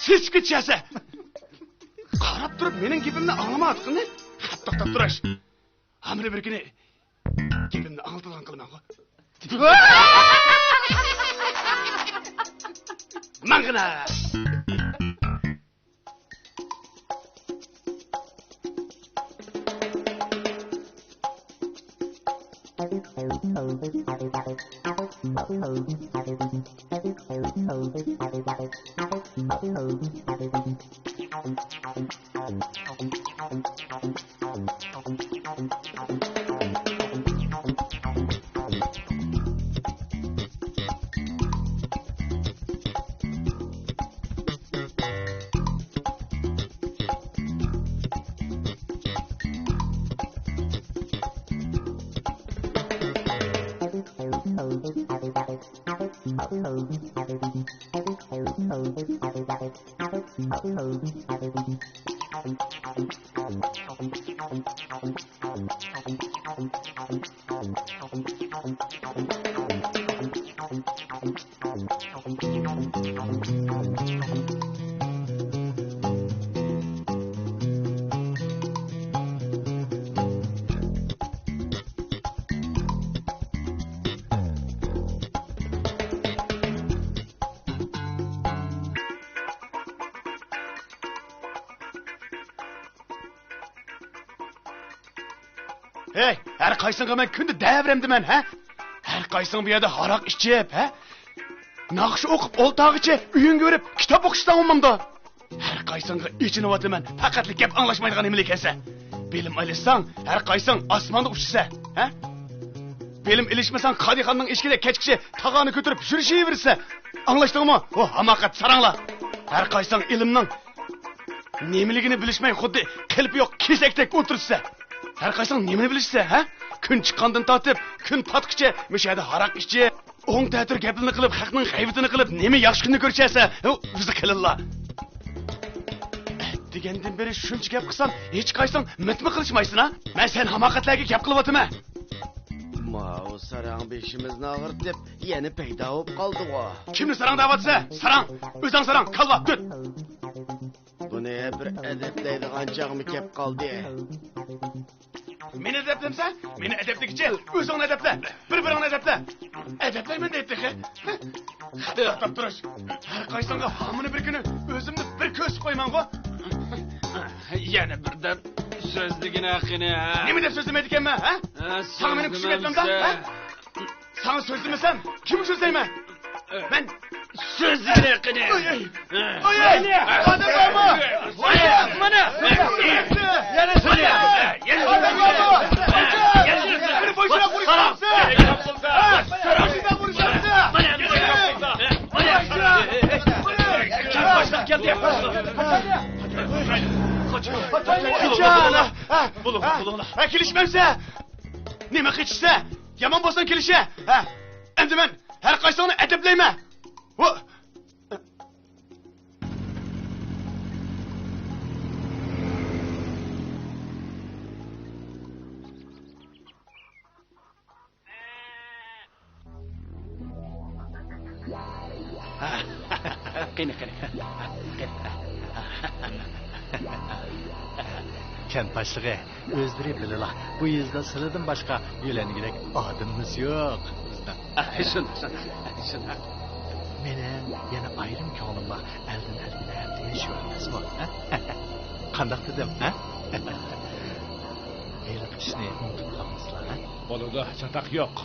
سېسىپ كېتىشەسە. قاراپ تۇرۇپ مېنىڭ گېپىمنى ئاڭلىمايۋاتقىنىنى خەپ توختاپ تۇرۇش. ھامىلە بىر كۈنى گېپىمنى ئاڭلىتىدىغان قىلىمەنغۇ. ماڭغىنا! ھەي، ھەر قايسىڭغا مەن كۈندە دەۋېرەمدىمەن، ھە؟ ھەر قايسىڭ بۇ يەردە ھاراق ئىچىپ، ھە؟ ناخشا ئوقۇپ ئولتۇرغىچە ئۆيۈڭگە بېرىپ كىتاب ئوقۇشساڭ بولمامدۇ؟ ھەر قايسىڭغا ئېچىنىۋاتىمەن، پەقەتلا گەپ ئاڭلاشمايدىغان نېمىلىك ئىكەنسەن. بىلىم ئېلىشساڭ، ھەر قايسىڭ ئاسماندا ئۇچىسەن، ھە؟ بىلىم ئېلىشمىساڭ، قادىخاننىڭ ئىشىكىدە كەچكىچە تاغارنى كۆتۈرۈپ يۈرۈشۈۋېرىسەن. ئاڭلاشتىڭمۇ؟ ھو، ھاماقەت ساراڭلار! ھەر قايسىڭ ئىلىمنىڭ نېمىلىكىنى بىلىشمەي، خۇددى قېلىپى يوق كېسەكتەك ئولتۇرۇپسەن. ھەر قايسىڭ نېمىنى بىلىشسەن، ھە؟ كۈن چىققاندىن تارتىپ كۈن پاتقىچە مۇشۇ يەردە ھاراق ئىچىپ، ئوڭ تەتۈر گەپلىرىنى قىلىپ، خەقنىڭ غەيۋىتىنى قىلىپ، نېمە ياخشى كۈننى كۆرۈشەسەن؟ ھە، ئۆزى قېلىنلا. ئەتىگەندىن بېرى شۇنچە گەپ قىلسام، ھېچقايسىڭ مىتمۇ قىلىشمايسىنا؟ مەن سەن ھاماقەتلەرگە گەپ قىلىۋاتىمەن. ماۋۇ ساراڭ بېشىمىزنى ئاغرىتىپ، يەنە پەيدا بولۇپ قالدىغۇ. كىمنى ساراڭ دەۋاتىسەن؟ ساراڭ! ئۆزۈڭ ساراڭ، كاللا، دۆت! بۇنى بىر ئەدەپلەيدىغان چاغمۇ كەپ قالدى. مېنى ئەدەپلەمسەن؟ مېنى ئەدەپلىگۈچە ئۆزۈڭنى ئەدەپلە. بىر-بىرىڭنى ئەدەپلە. ئەدەپلەيمەن دەيتتى تېخى. خېتى توختاپ تۇرۇش. ھەر قايسىڭغا ھامىنى بىر كۈنى ئۆزۈمنى بىر كۆرسىتىپ قويمامغۇ. يەنە بىردەم سۆزلىگىنە قېنى، ھە؟ نېمە دەپ سۆزلىمەيدىكەنمەن، ھە؟ ھە، ساڭا مېنىڭ كۈچۈم يەتمەمدۇ، ھە؟ ساڭا سۆزلىمىسەم، كىمگە سۆزلەيمەن؟ مەن سۆزلىگىنە قېنى. ئاي، ئاي. ئاي، ئاي. ئادەم بارمۇ؟ ئاي، مانا. يەنە سۆزلە. يەنە سۆزلە. مېنى بوشىداپ ئۇرۇشامسىز؟ بوشىداپ ئۇرۇشامسىز؟ مانا. باشلىق كەلدى. قاچىڭ. بولۇڭ، بولۇڭ. ھە، كېلىشمەمسە؟ نېمە قېچىشسە؟ يامان بولساڭ كېلىشە. ھە، ئەمدى مەن ھەر قايسىڭنى ئەدەپلەيمەن. ۋو! قېنى، قېنى. قېنى. كەنت باشلىقى، ئۆزلىرى بىلىلا، بۇ يېزىدا سىلىدىن باشقا يۆلەنگۈدەك ئادىمىمىز يوق. شۇنداق، شۇنداق، شۇنداق. مېنىڭ يەنە ئايرىم كۆڭلۈم بار. ئەلدىن ئەلگىدە تىنچ يۈرمەسمۇ، ھە؟ قانداق دېدىم، ھە؟ ھېلىقى ئىشنى ئۇنتۇپ قالمىسىلا، ھە؟ بولىدۇ، چاتاق يوق.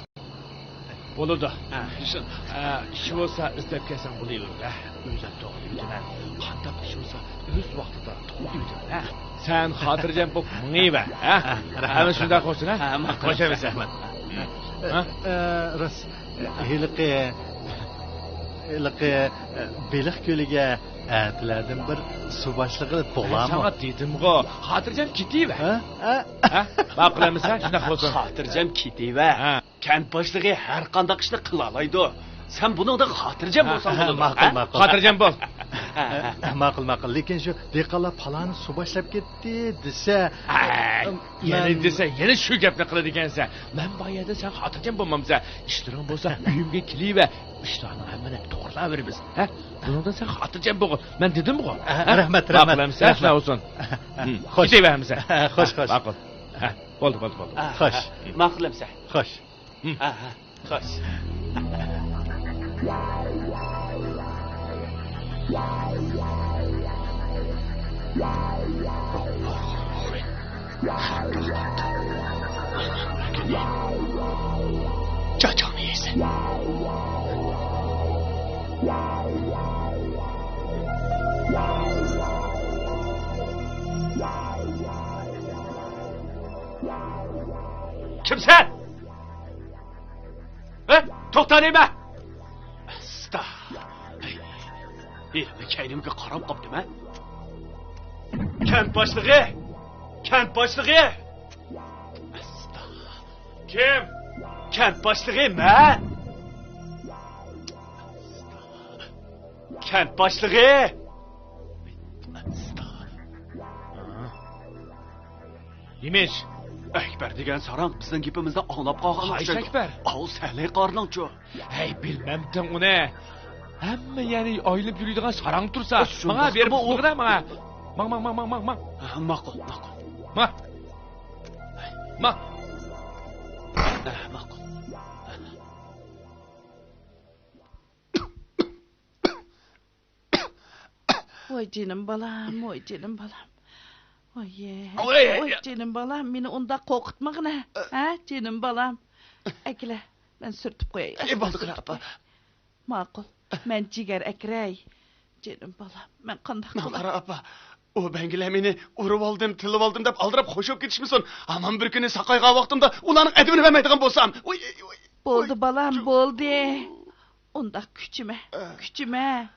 بولىدۇ. ھە، شۇ، ئە، ئىش بولسا ئىزدەپ كەلسەڭ بولۇۋېرىدۇ، ھە. ئۆزۈم توغرا دېمىدىمەن. قانداق ئىش بولسا ئۆز ۋاقتىدا توغرا دېمىدىمەن، ھە. سەن خاتىرجەم بولۇپ مېڭىۋەر، ھە. ھە، رەھمەت. ئەمما شۇنداق بولسۇن، ھە. ھە، ماقۇل. خوش ئەمىسە. ھە؟ ئە، ئە، راست. ھېلىقى، ھېلىقى، ئە، بېلىق كۆلىگە ئەتىلەردىن بىر سۇ باشلىقى بولامۇ؟ ساڭا دېدىمغۇ، خاتىرجەم كېتىۋەر. ھە؟ ھە؟ ھە؟ ماقۇل ئەمىسە، شۇنداق بولسۇن. خاتىرجەم كېتىۋەر. ھە. كەنت باشلىقى ھەر قانداق ئىشنى قىلالايدۇ. سەن بۇنىڭدىن خاتىرجەم بولساڭ بولىدۇ. ماقۇل، ھە؟ ماقۇل. خاتىرجەم بول. ھە، ھە، ھە. ماقۇل، ماقۇل. لېكىن شۇ دېھقانلار پالانى سۇ باشلاپ كەتتى دېسە، ھەي، مەن يەنە دېسە، يەنە شۇ گەپنى قىلىدىكەنسەن. مەن بار يەردە سەن خاتىرجەم بولمامسەن. ئىشلىرىڭ بولسا ئۆيۈمگە كېلىۋەر. ئىشلارنىڭ ھەممىنى توغرىلاۋېرىمىز. ھە؟ بۇنىڭدىن سەن خاتىرجەم بولغىن. مەن دېدىمغۇ. ھە؟ رەھمەت، رەھمەت، ماقۇل ئەمىسە، رەھمەت. شۇنداق بولسۇن. خوش. كېتىۋەر ئەمىسە. خوش، خوش. ماقۇل. ھە، بولدى، بولدى، بولدى. خوش. ماقۇل ئەمىسە. خوش. ھە، ھە، خوش. چاچاڭنى يەيسەن. كىمسەن؟ ھە؟ توختا دەيمەن! ئاستا. ھېلىمۇ كەينىمگە قاراپ قاپتىمەن. كەنت باشلىقى! كەنت باشلىقى! ئاستا. كىم؟ كەنت باشلىقى مەن! ئاستا. كەنت باشلىقى! ئاستا. نېمە ئىش؟ ئەكبەر دېگەن ساراڭ بىزنىڭ گېپىمىزنى ئاڭلاپ قالغان ئوخشايدۇ. قايسى ئەكبەر؟ ئاۋۇ سەلەي قارنىڭچۇ. ھەي، بىلمەمتىڭ ئۇنى. ھەممە يەرنى ئايلىنىپ يۈرىدىغان ساراڭ تۇرسا. ماڭا بېرىپ ئۇرغىنە ماڭا. ماڭ، ماڭ، ماڭ، ماڭ، ماڭ، ماڭ. ماقۇل، ماقۇل. ماڭ. ماڭ. ماقۇل. ۋاي جېنىم بالام، ۋاي جېنىم بالام. ۋاي، ۋاي، ۋاي جېنىم بالام، مېنى ئۇنداق قورقۇتمىغىنە. ھە، جېنىم بالام. ئەكېلە، مەن سۈرتۈپ قوياي. ئەي، بولدى، قارا ئاپا. ماقۇل، مەن جىگەر ئەكىرەي. جېنىم بالام، مەن قانداق قىلاي؟ قارا ئاپا، ئۇ بەڭگىلەر مېنى ئۇرۇۋالدىم، تىلىۋالدىم دەپ ئالدىراپ خوش بولۇپ كېتىشمىسۇن. ھامان بىر كۈنى ساقايغان ۋاقتىمدا ئۇلارنىڭ ئەدىپىنى بەرمەيدىغان بولسام. ۋاي، ۋاي، ۋاي. بولدى بالام، بولدى. ئۇنداق كۈچىمە، كۈچىمە.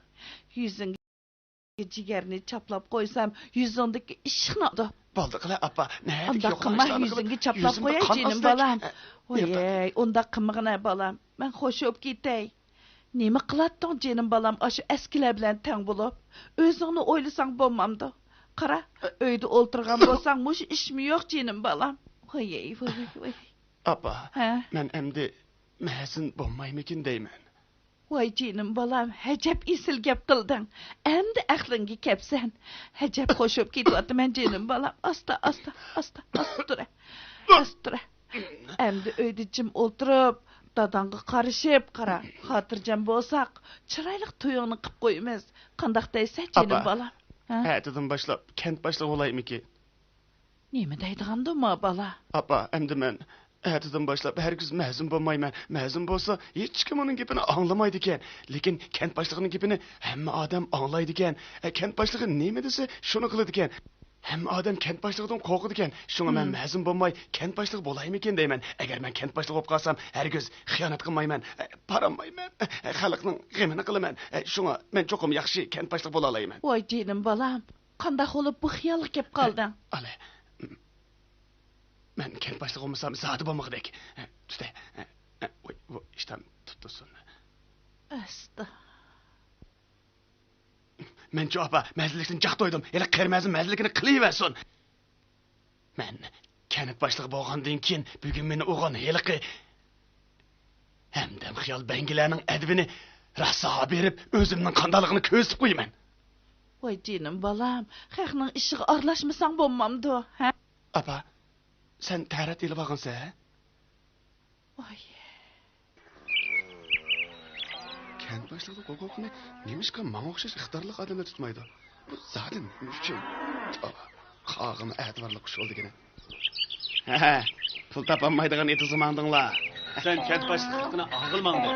يۈزۈڭگە جىگەرنى چاپلاپ قويسام، يۈزۈڭدىكى ئىششىقنى ئالىدۇ. بولدى قىلە ئاپا، نەدىكى ئۇنداق قىلما، يۈزۈڭگە چاپلاپ قوياي، جېنىم بالام. ۋايەي، ئۇنداق قىلمىغىنە بالام، مەن خوش بولۇپ كېتەي. نېمە قىلاتتىڭ جېنىم بالام، ئاشۇ ئەسكىلەر بىلەن تەڭ بولۇپ؟ ئۆزۈڭنى ئويلىساڭ بولمامدۇ؟ قارا، ئۆيدە ئولتۇرغان بولساڭ مۇشۇ ئىشمۇ يوق جېنىم بالام. ۋايەي، ۋايەي، ۋايەي. ئاپا، ھە؟ مەن ئەمدى مەزىن بولمايمىكىن دەيمەن. ۋاي جېنىم بالام، ھەجەپ ئېسىل گەپ قىلدىڭ. ئەمدى ئەقلىڭگە كەپسەن. ھەجەپ خوش بولۇپ كېتىۋاتىمەن جېنىم بالام. ئاستا، ئاستا، ئاستا، ئاستا تۇرە. ئاستا تۇرە. ئەمدى ئۆيدە جىم ئولتۇرۇپ، داداڭغا قارىشىپ قارا. خاتىرجەم بولساق، چىرايلىق تويۇڭنى قىپ قويىمىز. قانداق دەيسەن جېنىم بالام؟ ھە؟ ئەتىدىن باشلاپ كەنت باشلىقى بولايمىكىن؟ نېمە دەيدىغاندۇ ما بالا؟ ئاپا، ئەمدى مەن ئەتىدىن باشلاپ ھەرگىز مەزۇن بولمايمەن. مەزۇن بولسا، ھېچكىم ئۇنىڭ گېپىنى ئاڭلىمايدىكەن. لېكىن كەنت باشلىقىنىڭ گېپىنى ھەممە ئادەم ئاڭلايدىكەن. ئە، كەنت باشلىقى نېمە دېسە، شۇنى قىلىدىكەن. ھەممە ئادەم كەنت باشلىقىدىن قورقىدىكەن. شۇڭا مەن مەزۇن بولماي، كەنت باشلىقى بولايمىكىن دەيمەن. ئەگەر مەن كەنت باشلىقى بولۇپ قالسام، ھەرگىز خىيانەت قىلمايمەن، ئە، بارالمايمەن، ئە، خەلقنىڭ غېمىنى قىلىمەن. ئە، شۇڭا مەن چوقۇم ياخشى كەنت باشلىقى بولالايمەن. ۋاي جېنىم بالام، قانداق بولۇپ بۇ خىيالغا كەپ قالدىڭ؟ ئالە، مەن كەنت باشلىقى بولمىسام، زادى بولمىغۇدەك. تۈتە. ۋاي، بۇ ئىشتان تۇتۇلسۇن. ئاستا. مەنچۇ ئاپا، مەززىلىكتىن جاق تويدۇم. ھېلى قېرى مەزىن مەززىلىكىنى قىلىۋەرسۇن. مەن كەنت باشلىقى بولغاندىن كېيىن، بۈگۈن مېنى ئۇرغان ھېلىقى ھەمدەم خىيال بەڭگىلەرنىڭ ئەدىپىنى راسا بېرىپ، ئۆزۈمنىڭ قانداقلىقىنى كۆرسىتىپ قويىمەن. ۋاي جېنىم بالام، خەقنىڭ ئىشىغا ئارىلاشمىساڭ بولمامدۇ، ھە؟ ئاپا، سەن تەرەت ئېلىپ ئالغانسەن، ھە؟ ۋاي. كەنت باشلىقىنىڭ ھوقۇقىنى نېمىشقا ماڭا ئوخشاش ئىقتىدارلىق ئادەملەر تۇتمايدۇ؟ بۇ زادى نېمە ئۈچۈن؟ توۋا، قاغىمۇ ئەتىۋارلىق ئۇسۇل دېگىنى. ھە، پۇل تاپالمايدىغان ئېتىزغا ماڭدىڭلار. سەن كەنت باشلىقى ھەققىنى ئاغىل ماڭدىڭ.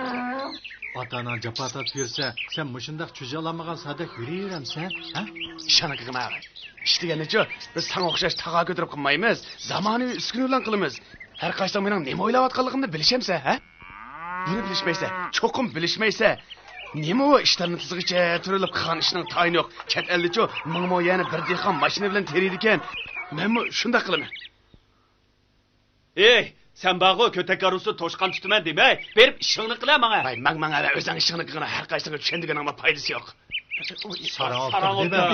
ئاتا-ئاناڭ جاپا تارتىپ يۈرسە، سەن مۇشۇنداق چۈجە ئالالمىغان سادەك يۈرۈۋېرەمسەن، ھە؟ ئىشانا قىلغىن ئاغاي. ئىش دېگەننىچۇ، بىز ساڭا ئوخشاش تاغا كۆتۈرۈپ قىلمايمىز، زامانىۋى ئۈسكۈنە بىلەن قىلىمىز. ھەر قايسىڭ مېنىڭ نېمە ئويلاۋاتقانلىقىمنى بىلىشەمسەن، ھە؟ بۇنى بىلىشمەيسەن، چوقۇم بىلىشمەيسەن. نېمە ئۇ ئىشلارنى تىزغىچە تۈرۈلۈپ قىلغان ئىشنىڭ تايىنى يوق. چەت ئەلدىچۇ مىڭ مو يەرنى بىر دېھقان ماشىنا بىلەن تېرىيدىكەن. مەنمۇ شۇنداق قىلىمەن. ئېي، سەن بارغۇ، كۆتەك كارۋىسى توشقان تۇتىمەن دېمەي، بېرىپ ئىشىڭنى قىلە ماڭا. ۋاي، ماڭ، ماڭ، ھەرە ئۆزۈڭ ئىشىڭنى قىلغىنا، ھەر قايسىڭغا چۈشەندۈرگىنىڭنىڭ پايدىسى يوق. ساراڭ ئالتۇن دېمە.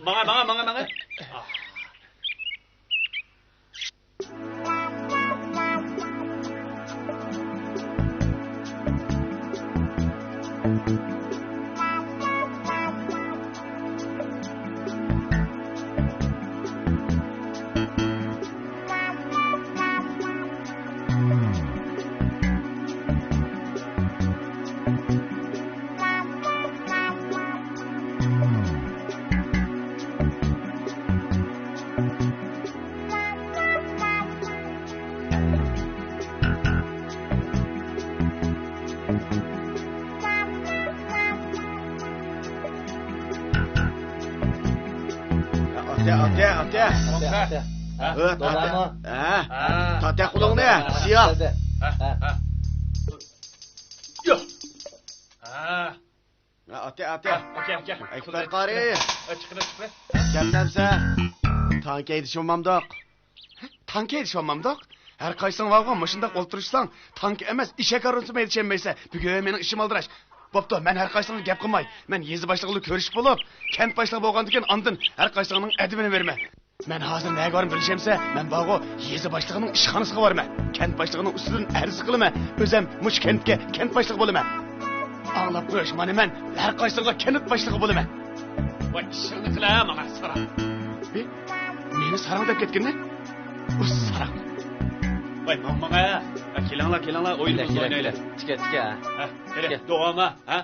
ماڭا، ماڭا، ماڭا، ماڭا. ئاتە، ئاتە، ئاتە. ئاتە، ئاتە. ھە، ئاتە. ھە. ھە. تاتە قولۇڭنى، سىيا. ھە، ھە. يو. ھە. ھە، ئاتە، ئاتە. ھە، ئاكە، ئاكە. ئەكبەر قارى. ھە، چىقىڭ، چىقىڭ. كەپتەمسە. تانكا ھەيدىشىۋالمامدۇق؟ تانكا ھەيدىشىۋالمامدۇق؟ ھەر قايسىڭ بارغۇ، مۇشۇنداق ئولتۇرۇشساڭ، تانكا ئەمەس، ئېشەك ھارۋىسىمۇ ھەيدىشەلمەيسەن. بۈگۈن مېنىڭ ئىشىم ئالدىراش. بوپتۇ، مەن ھەر قايسىڭغا گەپ قىلماي. مەن يېزا باشلىقى بىلەن كۆرۈشۈپ بولۇپ، كەنت باشلىقى بولغاندىن كېيىن ئاندىن ھەر قايسىڭنىڭ ئەدىپىنى بېرىمەن. مەن ھازىر نەگە بارىمەن بىلىشەمسە؟ مەن بارغۇ، يېزا باشلىقىنىڭ ئىشخانىسىغا بارىمەن. كەنت باشلىقىنىڭ ئۈستىدىن ئەرز قىلىمەن. ئۆزەم مۇشۇ كەنتكە كەنت باشلىقى بولىمەن. ئاڭلاپ قويۇش، مانا مەن ھەر قايسىڭغا كەنت باشلىقى بولىمەن. ۋاي، ئىشىڭنى قىلە ماڭا ساراڭ. ھې؟ مېنى ساراڭ دەپ كەتكىنى؟ ئۇ ساراڭ. ۋاي، ماڭ، ماڭ، ھە. ھە، كېلىڭلار، كېلىڭلار، ئويۇنىمىزنى ئوينايلى. تىكە، تىكە. ھە، قېنى، داۋامى، ھە؟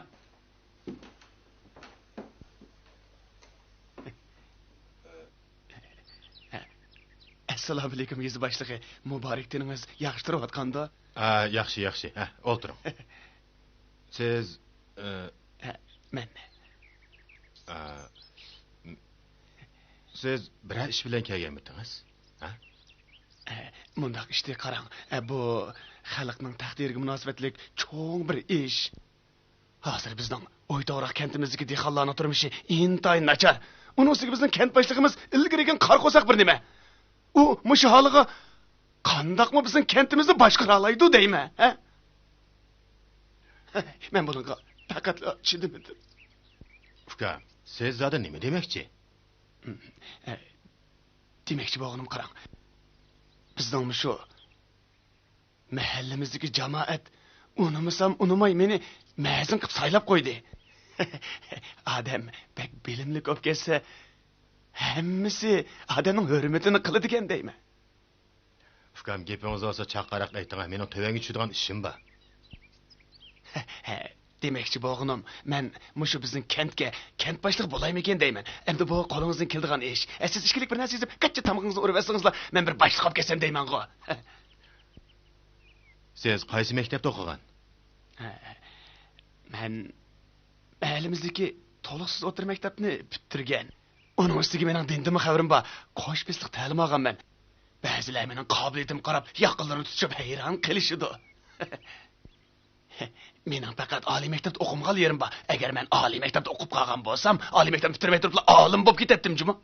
ئەسسالامۇئەلەيكۇم، يېزا باشلىقى. مۇبارەك تېنىڭىز ياخشى تۇرۇۋاتقاندۇ؟ ھە، ياخشى، ياخشى. ھە، ئولتۇرۇڭ. سىز، ئە، ھە، مەن. ئە، سىز بىرەر ئىش بىلەن كەلگەنمىدىڭىز؟ ھە؟ ئە، مۇنداق ئىشتى، قاراڭ. ئە، بۇ خەلقنىڭ تەقدىرىگە مۇناسىۋەتلىك چوڭ بىر ئىش. ھازىر بىزنىڭ ئويتوغراق كەنتىمىزدىكى دېھقانلارنىڭ تۇرمۇشى ئىنتايىن ناچار. ئۇنىڭ ئۈستىگە بىزنىڭ كەنت باشلىقىمىز ئىلگىرىكىن قارا قورساق بىر نېمە. ئۇ مۇشۇ ھالىغا قانداقمۇ بىزنىڭ كەنتىمىزنى باشقۇرالايدۇ دەيمەن، ھە؟ مەن بۇنىڭغا پەقەتلا چىدىمىدىم. ئۇكام، سىز زادى نېمە دېمەكچى؟ ئە، دېمەكچى بولغىنىم، قاراڭ. بىزنىڭ مۇشۇ مەھەللىمىزدىكى جامائەت ئۇنىمىسام ئۇنىماي مېنى مەزىن قىلىپ سايلاپ قويدى. ئادەم بەك بىلىملىك بولۇپ كەتسە، ھەممىسى ئادەمنىڭ ھۆرمىتىنى قىلىدىكەن دەيمەن. ئۇكام، گېپىڭىز بولسا چاققانراق ئېيتىڭ، مېنىڭ تۆۋەنگە چۈشىدىغان ئىشىم بار. ھە، دېمەكچى بولغىنىم، مەن مۇشۇ بىزنىڭ كەنتكە كەنت باشلىقى بولايمىكىن دەيمەن. ئەمدى بۇ قولىڭىزدىن كېلىدىغان ئىش. ئە، سىز ئىچكىلىك بىر نەرسە يېزىپ، قاچا تامىقىڭىزنى ئۇرۇۋەتسىڭىزلا، مەن بىر باشلىق بولۇپ كەتسەم دەيمەنغۇ. سىز قايسى مەكتەپتە ئوقۇغان؟ ھە، مەن مەھەللىمىزدىكى تولۇقسىز ئوتتۇرا مەكتەپنى پۈتتۈرگەن. ئۇنىڭ ئۈستىگە مېنىڭ دىندىنمۇ خەۋىرىم بار. قوش پىسلىق تەلىم ئالغان مەن. بەزىلەر مېنىڭ قابىلىيىتىمگە قاراپ ياقىلىرىنى تۇتۇشۇپ ھەيران قېلىشىدۇ. مېنىڭ پەقەت ئالىي مەكتەپتە ئوقۇمىغان يېرىم بار. ئەگەر مەن ئالىي مەكتەپتە ئوقۇپ قالغان بولسام، ئالىي مەكتەپنى پۈتتۈرمەي تۇرۇپلا ئالىم بولۇپ كېتەتتىم جۇمۇ.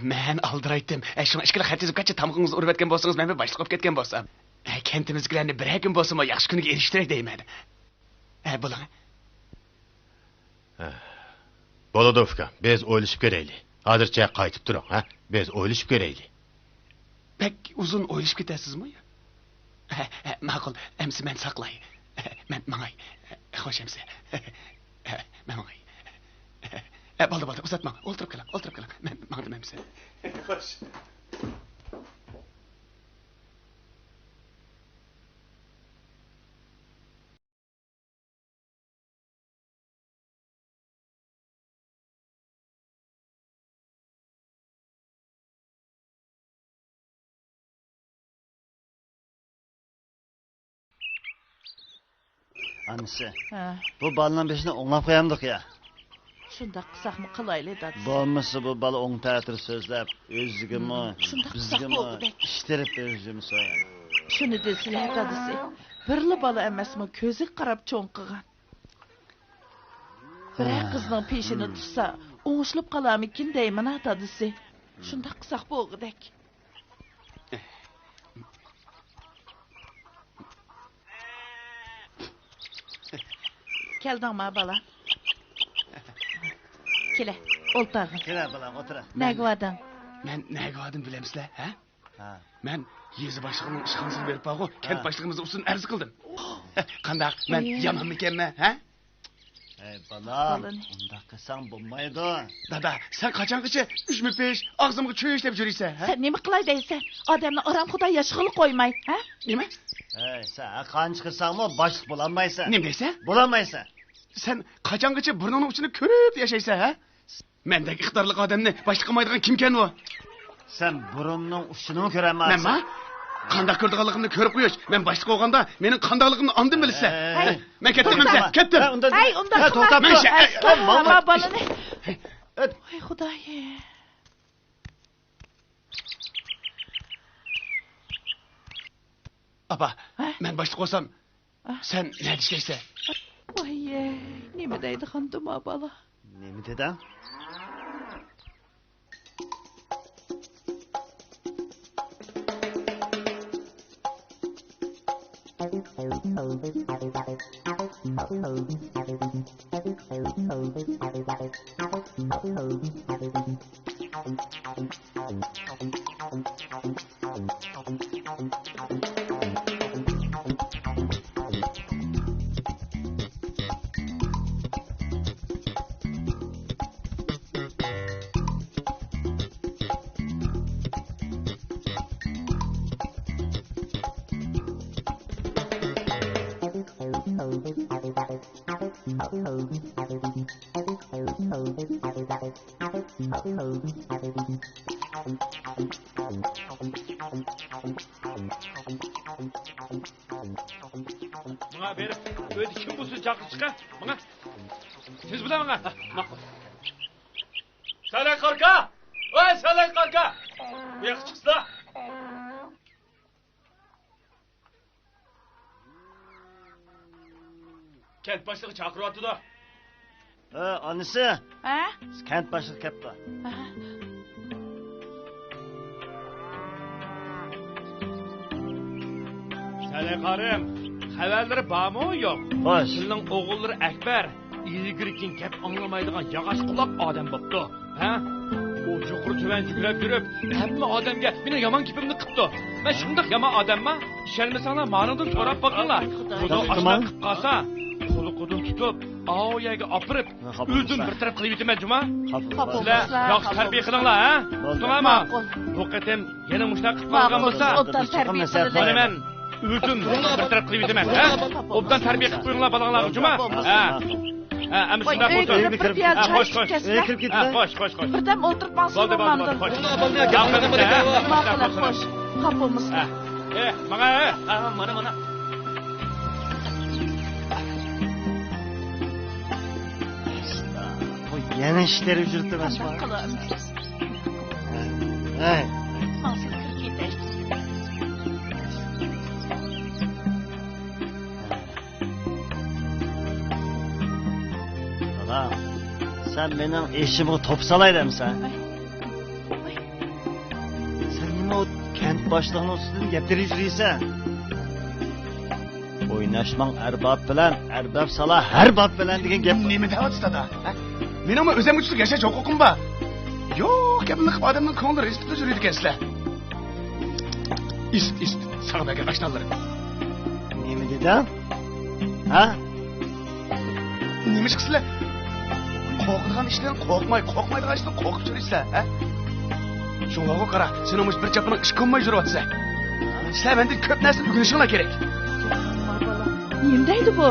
مەن ئالدىرايتتىم. شۇڭا ئىككىلا خەت يېزىپ، قاچا تامىقىڭىزنى ئۇرۇۋەتكەن بولسىڭىز، مەن بىر باشلىق بولۇپ كەتكەن بولسام. كەنتىمىزدىكىلەرنى بىرەر كۈن بولسىمۇ ياخشى كۈنگە ئېرىشتۈرەي دەيمەن. ھە، بولۇڭ. ھە. بولىدۇ، ئۇكام. بىز ئويلىشىپ كۆرەيلى. ھازىرچە قايتىپ تۇرۇڭ، ھە؟ بىز ئويلىشىپ كۆرەيلى. بەك ئۇزۇن ئويلىشىپ كېتەرسىزمۇ؟ ھە، ھە، ماقۇل. ئەمسە مەن ساقلاي. مەن ماڭاي. خوش ئەمسە. مەن ماڭاي. ھە، بولدى، بولدى. ئۇزاتماڭ. ئولتۇرۇپ قېلىڭ، ئولتۇرۇپ قېلىڭ. مەن ماڭدىم ئەمسە. خوش. ئانىسى، ھە. بۇ بالىنىڭ بېشىنى ئوڭلاپ قويامدۇق يا؟ شۇنداق قىلساقمۇ قىلايلى، دادىسى. بولمىسا بۇ بالا ئوڭ تەتۈر سۆزلەپ، ئۆزىگىمۇ، شۇنداق قىلساق بىزگىمۇ بولغۇدەك. ئىش تېرىپ بېرىشىمىز سويان. شۇنى دېسىلە، دادىسى. بىرلا بالا ئەمەسمۇ، كۆزىگە قاراپ چوڭ قىلغان. بىرەر قىزنىڭ پېشىنى تۇتسا، ئوڭشىلىپ قالارمىكىن دەيمەن-ھە، دادىسى. شۇنداق قىلساق بولغۇدەك. كەلدىڭما، بالا؟ كېلە، ئولتۇرغىن. كېلە، بالام، ئولتۇر. نەگە باردىڭ؟ مەن نەگە باردىم بىلەمسىلەر، ھە؟ ھە. مەن يېزا باشلىقىنىڭ ئىشخانىسىغا بېرىپ بارغۇ، كەنت باشلىقىمىز ئۈستىدىن ئەرز قىلدىم. قانداق، مەن يامانمىكەنمەن، ھە؟ ئەي بالام، ئۇنداق قىلساڭ بولمايدۇ. دادا، سەن قاچانغىچە ئۈجمە پىش، ئاغزىمغا چۆچ دەپ يۈرىسەن، ھە؟ سەن نېمە قىلاي دەيسەن؟ ئادەمنى ئارامخۇدا ياشىغىلى قويماي، ھە؟ نېمە؟ ھەي، سەن ھەر قانچە قىلساڭمۇ باشلىق بولالمايسەن. نېمە دەيسەن؟ بولالمايسەن. سەن قاچانغىچە بۇرنۇڭنىڭ ئۇچىنى كۆرۈپ ياشايسەن، ھە؟ مەندەك ئىقتىدارلىق ئادەمنى باشلىق قىلمايدىغان كىمكەن ئۇ؟ سەن بۇرۇننىڭ ئۇچىنىمۇ كۆرەلمەيسەن. مەنما؟ قانداق كۆرىدىغانلىقىمنى كۆرۈپ قويۇش. مەن باشلىق بولغاندا مېنىڭ قانداقلىقىمنى ئاندىن بىلىسەن. ھەي، مەن كەتتىم، توختاڭ. ئەمسە كەتتىم. ھەي، ئۇنداق قىلما. توختاپ تۇر. ھەي، ئەسلا ھاما بالىنى. ۋاي خۇدايىم. ئاپا، ھە؟ مەن باشلىق بولسام، ھە؟ سەن نەدە ئىشلەيسەن؟ ۋاي، نېمە دەيدىغاندۇ ما بالا؟ نېمە دېدىڭ؟ ماڭا بېرىپ، ئۆيدە كىم بولسا چاقىر چىقە. ماڭا. تېز بىلەن ماڭا. ماقۇل. سەلەي قاركا! ۋاي، سەلەي قاركا! بۇ ياققا چىقسىلا! كەنت باشلىقى چاقىرىۋاتىدۇ. ھە، ئانىسى. ھە؟ كەنت باشلىقى كەپتۇ. ھە. سەلەي قارىم، خەۋەرلىرى بارمۇ يوق؟ خوش. سىلىنىڭ ئوغۇللىرى ئەكبەر ئىلگىرى كېيىن گەپ ئاڭلىمايدىغان ياغاچ قۇلاق ئادەم بوپتۇ. ھە؟ ئۇ يۇقىرى تۆۋەن جۈگرەپ يۈرۈپ، ھەممە ئادەمگە مېنىڭ يامان گېپىمنى قىپتۇ. مەن شۇنداق يامان ئادەمما؟ ئىشەنمىسەڭلار، مانىڭدىن سوراپ باقىڭلار. خۇدا ئاشۇنداق قىپ قالسا، قولى-قولىدىن تۇتۇپ، ئاۋۇ يەرگە ئاپىرىپ، ئۆزۈم بىر تەرەپ قىلىۋېتىمەن جۇما. سىلەر ياخشى تەربىيە قىلىڭلار، ھە؟ ئۇقتۇڭلارمۇ؟ بۇ قېتىم يەنە مۇشۇنداق قىپ قالغان بولسا، ماقۇل، ئوبدان تەربىيە قىلىمەن. مانا مەن ئۆزۈم بىر تەرەپ قىلىۋېتىمەن، ھە؟ ئوبدان تەربىيە قىلىپ قويۇڭلار بالىڭلارغا، جۇما؟ ھە. ھە، ئەمدى شۇنداق بولسۇن. ئۆيگە كىرىپ بىر پىيالە چاي ئىچىپ كەتسىلە. ھە، خوش، خوش، خوش. بىردەم ئولتۇرۇپ ماڭسىلە بولمامدۇ؟ خوش. ماقۇل، خوش. خاپا بولمىسىلا. ھە. ئە، ماڭا، ھە. ھە، مانا، مانا. بۇ يەنە ئىشلىرى يۈرۈپتۇ، مەسىلەن. قانداق قىلىمىز؟ ھەي. ماڭسىز كىرىپ كېتەي. بالام، سەن مېنىڭ ئېشىمغا توپا سالاي دەمسەن؟ سەن نېمە ئۇ كەنت باشلىقىنىڭ ئۈستىدىن گەپ تېرىپ يۈرىسەن؟ ئويناشماڭ ئەرباب بىلەن، ئەرباب سالا ھەر باب بىلەن دېگەن گەپ. نېمە دەۋاتىسىز، دادا؟ ھە؟ مېنىڭمۇ ئۆزۈمگە چۈشلۈك ياشاش ھوقۇقۇم بار. يوق گەپنى قىلىپ ئادەمنىڭ كۆڭلىنى رەنجىتىپ يۈرىدىكەنسىلەر. ئىسىت، ئىسىت، ساڭا بەرگەن ئاشنانلىرىم. نېمە دېدىڭ؟ ھە؟ نېمە ئىش قىلىسىلەر؟ قورقىدىغان ئىشتىن قورقماي، قورقمايدىغان ئىشتىن قورقۇپ يۈرىسىلەر، ھە؟ شۇڭلارغۇ قارا، سېنىڭ مۇشۇ بىر چاپىنىڭ ئىشقا كونماي يۈرۈۋاتىسەن. سىلەر مەندىن كۆپ نەرسىنى ئۆگىنىشىڭلار كېرەك. نېمە دەيدۇ بۇ؟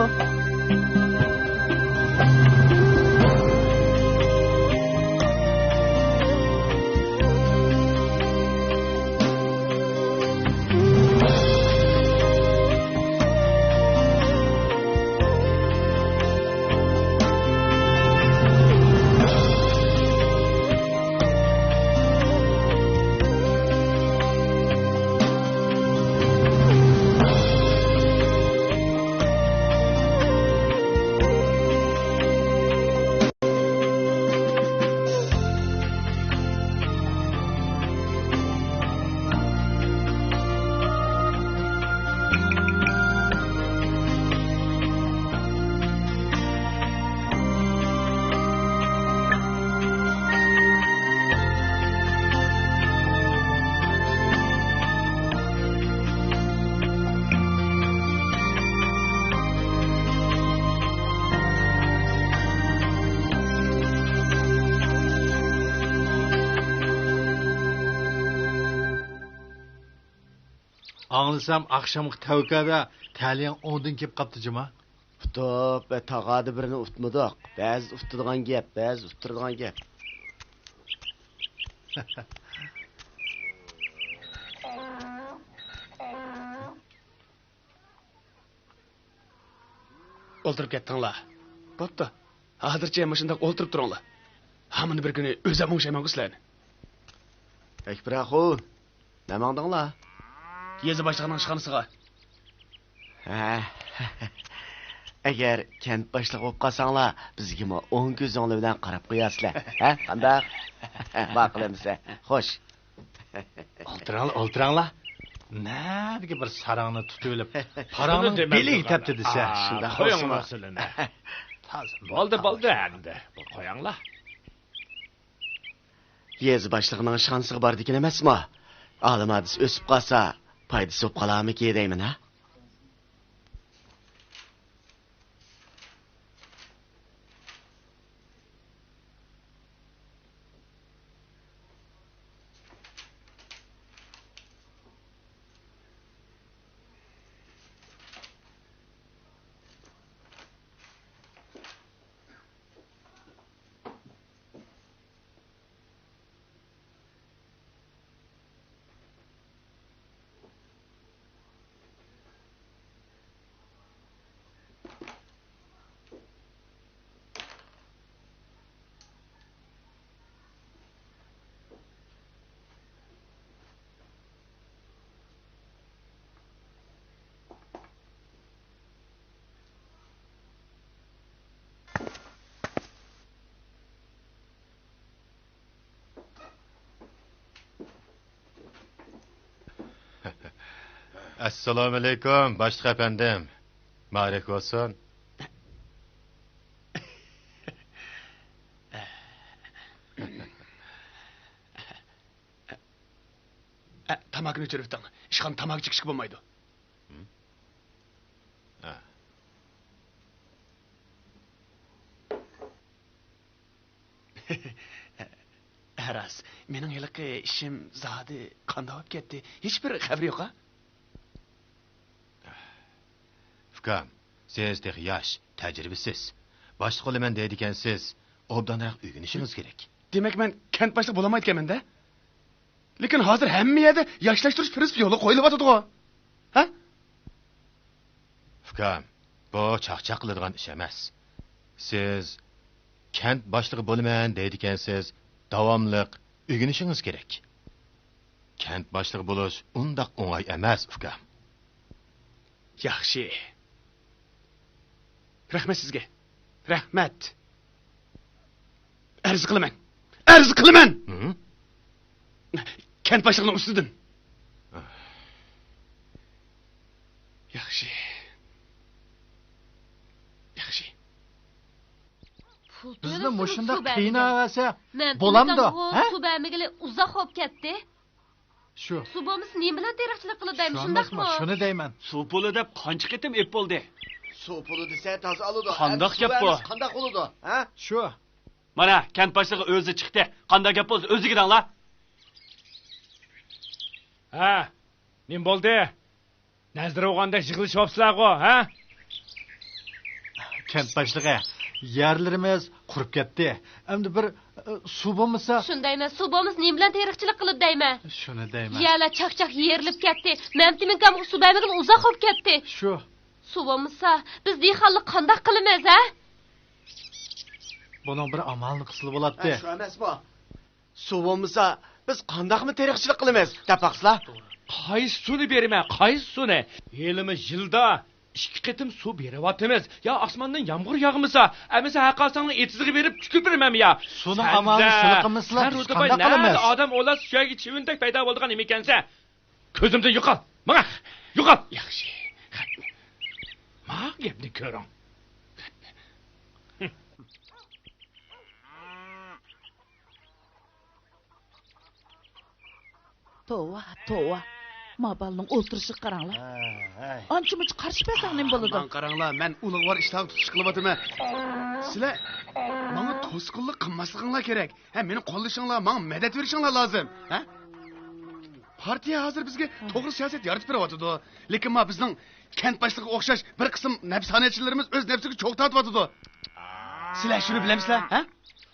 ئاڭلىسام، ئاخشامقى تەۋكەدە تەلىيىڭ ئوڭدىن كېلىپ قاپتۇ، جۇما. ئۇتۇپ ۋە تاغادا بىرنى ئۇتمىدۇق. بەزىدە ئۇتىدىغان گەپ، بەزىدە ئۇتتۇرىدىغان گەپ. ئولتۇرۇپ كەتتىڭلار. بوپتۇ. ھازىرچە مۇشۇنداق ئولتۇرۇپ تۇرۇڭلار. ھامىنى بىر كۈنى ئۆزۈم ئوڭشايمەنغۇ سىلەرنى. ئەكبەر ئاخۇن، نەماڭدىڭلار؟ يېزا باشلىقىنىڭ ئىشخانىسىغا. ھە. ئەگەر كەنت باشلىقى بولۇپ قالساڭلار، بىزگىمۇ ئوڭ كۆزۈڭلار بىلەن قاراپ قويارسىلەر. ھە، قانداق؟ ماقۇل ئەمىسە. خوش. ئولتۇراڭلار، ئولتۇراڭلار. نەدىكى بىر ساراڭنى تۇتۇۋېلىپ، پاراڭنىڭ بېلىگە تەپتى دېسە. شۇنداق قويۇڭ بولسىمۇ. مەسىلىنى. بولدى، بولدى ئەمدى. قويۇڭلار. يېزا باشلىقىنىڭ ئىشخانىسىغا بارىدىكەن ئەمەسمۇ؟ ئالىم ھادىسە ئۆسۈپ قالسا، پايدىسى بولۇپ قالارمىكى دەيمەن، ھە؟ ئەسسالامۇئەلەيكۇم، باشلىق ئەپەندىم. مۇبارەك بولسۇن. ئە، تاماكىنى ئۆچۈرۈۋېتىڭ. ئىشخانا تاماكا چېكىشكە بولمايدۇ. ھە. ھە، راست. مېنىڭ ھېلىقى ئىشىم زادى قانداق بولۇپ كەتتى؟ ھېچبىر خەۋىرى يوق-ھە؟ ئۇكام، سىز تېخى ياش، تەجرىبىسىز. باشلىق بولىمەن دەيدىكەنسىز، ئوبدانراق ئۆگىنىشىڭىز كېرەك. دېمەك، مەن كەنت باشلىقى بولالمايدىكەنمەن-دە؟ لېكىن ھازىر ھەممە يەردە ياشلاشتۇرۇش پىرىنسىپى يولغا قويۇلۇۋاتىدىغۇ. ھە؟ ئۇكام، بۇ چاقچاق قىلىدىغان ئىش ئەمەس. سىز كەنت باشلىقى بولىمەن دەيدىكەنسىز، داۋاملىق ئۆگىنىشىڭىز كېرەك. كەنت باشلىقى بولۇش ئۇنداق ئوڭاي ئەمەس، ئۇكام. ياخشى. رەھمەت سىزگە. رەھمەت. ئەرز قىلىمەن. ئەرز قىلىمەن! ھە؟ كەنت باشلىقىنىڭ ئۈستىدىن. ياخشى. ياخشى. پۇل بىزنى تۆلىسىمۇ مۇشۇنداق سۇ بەرمىگەن. قىيناۋەرسە مەن بولامدۇ، تېمىكامغۇ ھە؟ سۇ بەرمىگىلى ئۇزاق بولۇپ كەتتى. شۇ. سۇ بولمىسا نېمە بىلەن تېرىقچىلىق قىلىدۇ دەيمەن، شۇ شۇنداقمۇ؟ ئەمەسمۇ؟ شۇنى دەيمەن. سۇ پۇلى دەپ قانچە قېتىم ئېپ بولدى؟ سۇ پۇلى دېسە تازا ئالىدۇ. قانداق ئەمدى سۇ گەپ بۇ؟ بەرمىسە قانداق بولىدۇ، ھە؟ شۇ. مانا، كەنت باشلىقى ئۆزى چىقتى. قانداق گەپ بولسا ئۆزىگە دەڭلار. ھە، نېمە بولدى؟ نەزىر ئوغاندا يىغلىشىۋاپسىلەرغۇ، ھە؟ كەنت باشلىقى، يەرلىرىمىز قۇرۇپ كەتتى. ئەمدى بىر، ئە، سۇ بولمىسا. شۇنى دەيمەن، سۇ بولمىسا نېمە بىلەن تېرىقچىلىق قىلىدۇ دەيمەن. شۇنى دەيمەن. يەرلەر چاقچاق يېرىلىپ كەتتى. مەمتىمىن ئۇكامغا سۇ بەرمىگىلى ئۇزاق بولۇپ كەتتى. شۇ. سۇ بولمىسا، بىز دېھقانلار قانداق قىلىمىز، ھە؟ بۇنىڭ بىر ئامالىنى قىلسىلا بولاتتى. ھە، شۇ ئەمەسمۇ؟ سۇ بولمىسا، بىز قانداقمۇ تېرىقچىلىق قىلىمىز، دەپ باقسىلا. قايسى سۇنى بېرىمەن، قايسى سۇنى؟ ھېلىمۇ يىلدا ئىككى قېتىم سۇ بېرىۋاتىمىز. يا ئاسماندىن يامغۇر ياغمىسا، ئەمىسە ھەرقايسىڭلارنىڭ ئېتىزىغا بېرىپ تۈگۈپ بېرىمەنمۇ يا؟ سۇنىڭ ئامالىنى سىلى قىلمىسىلا، بىز قانداق قىلىمىز؟ ئادەم ئويلاش سۈيەگە چىۋىندەك پەيدا بولىدىغان نېمىكەنسەن؟ كۆزۈمدىن يوقال! ماڭا! يوقال! ياخشى. خەتنى. ماڭا گەپنى كۆرۈڭ. خەتنى. توۋا، توۋا. ما بالىنىڭ ئولتۇرۇشىغا قاراڭلار. ھەي، ھەي. ئانچە-مۇنچە قارىشىپ بەرسەڭ نېمە بولىدۇ؟ ماڭا قاراڭلار، مەن ئۇلۇغۋار ئىشلارغا تۇتۇش قىلىۋاتىمەن. سىلەر ماڭا توسقۇنلۇق قىلماسلىقىڭلار كېرەك. ھە، مېنى قوللىشىڭلار، ماڭا مەدەت بېرىشىڭلار لازىم. ھە؟ پارتىيە ھازىر بىزگە توغرا سىياسەت يارىتىپ بېرىۋاتىدۇ. لېكىن ما بىزنىڭ كەنت باشلىقىغا ئوخشاش بىر قىسىم نەپسانىيەتچىلىرىمىز ئۆز نەپسىگە چوغ تارتىۋاتىدۇ. سىلەر شۇنى بىلەمسىلەر، ھە؟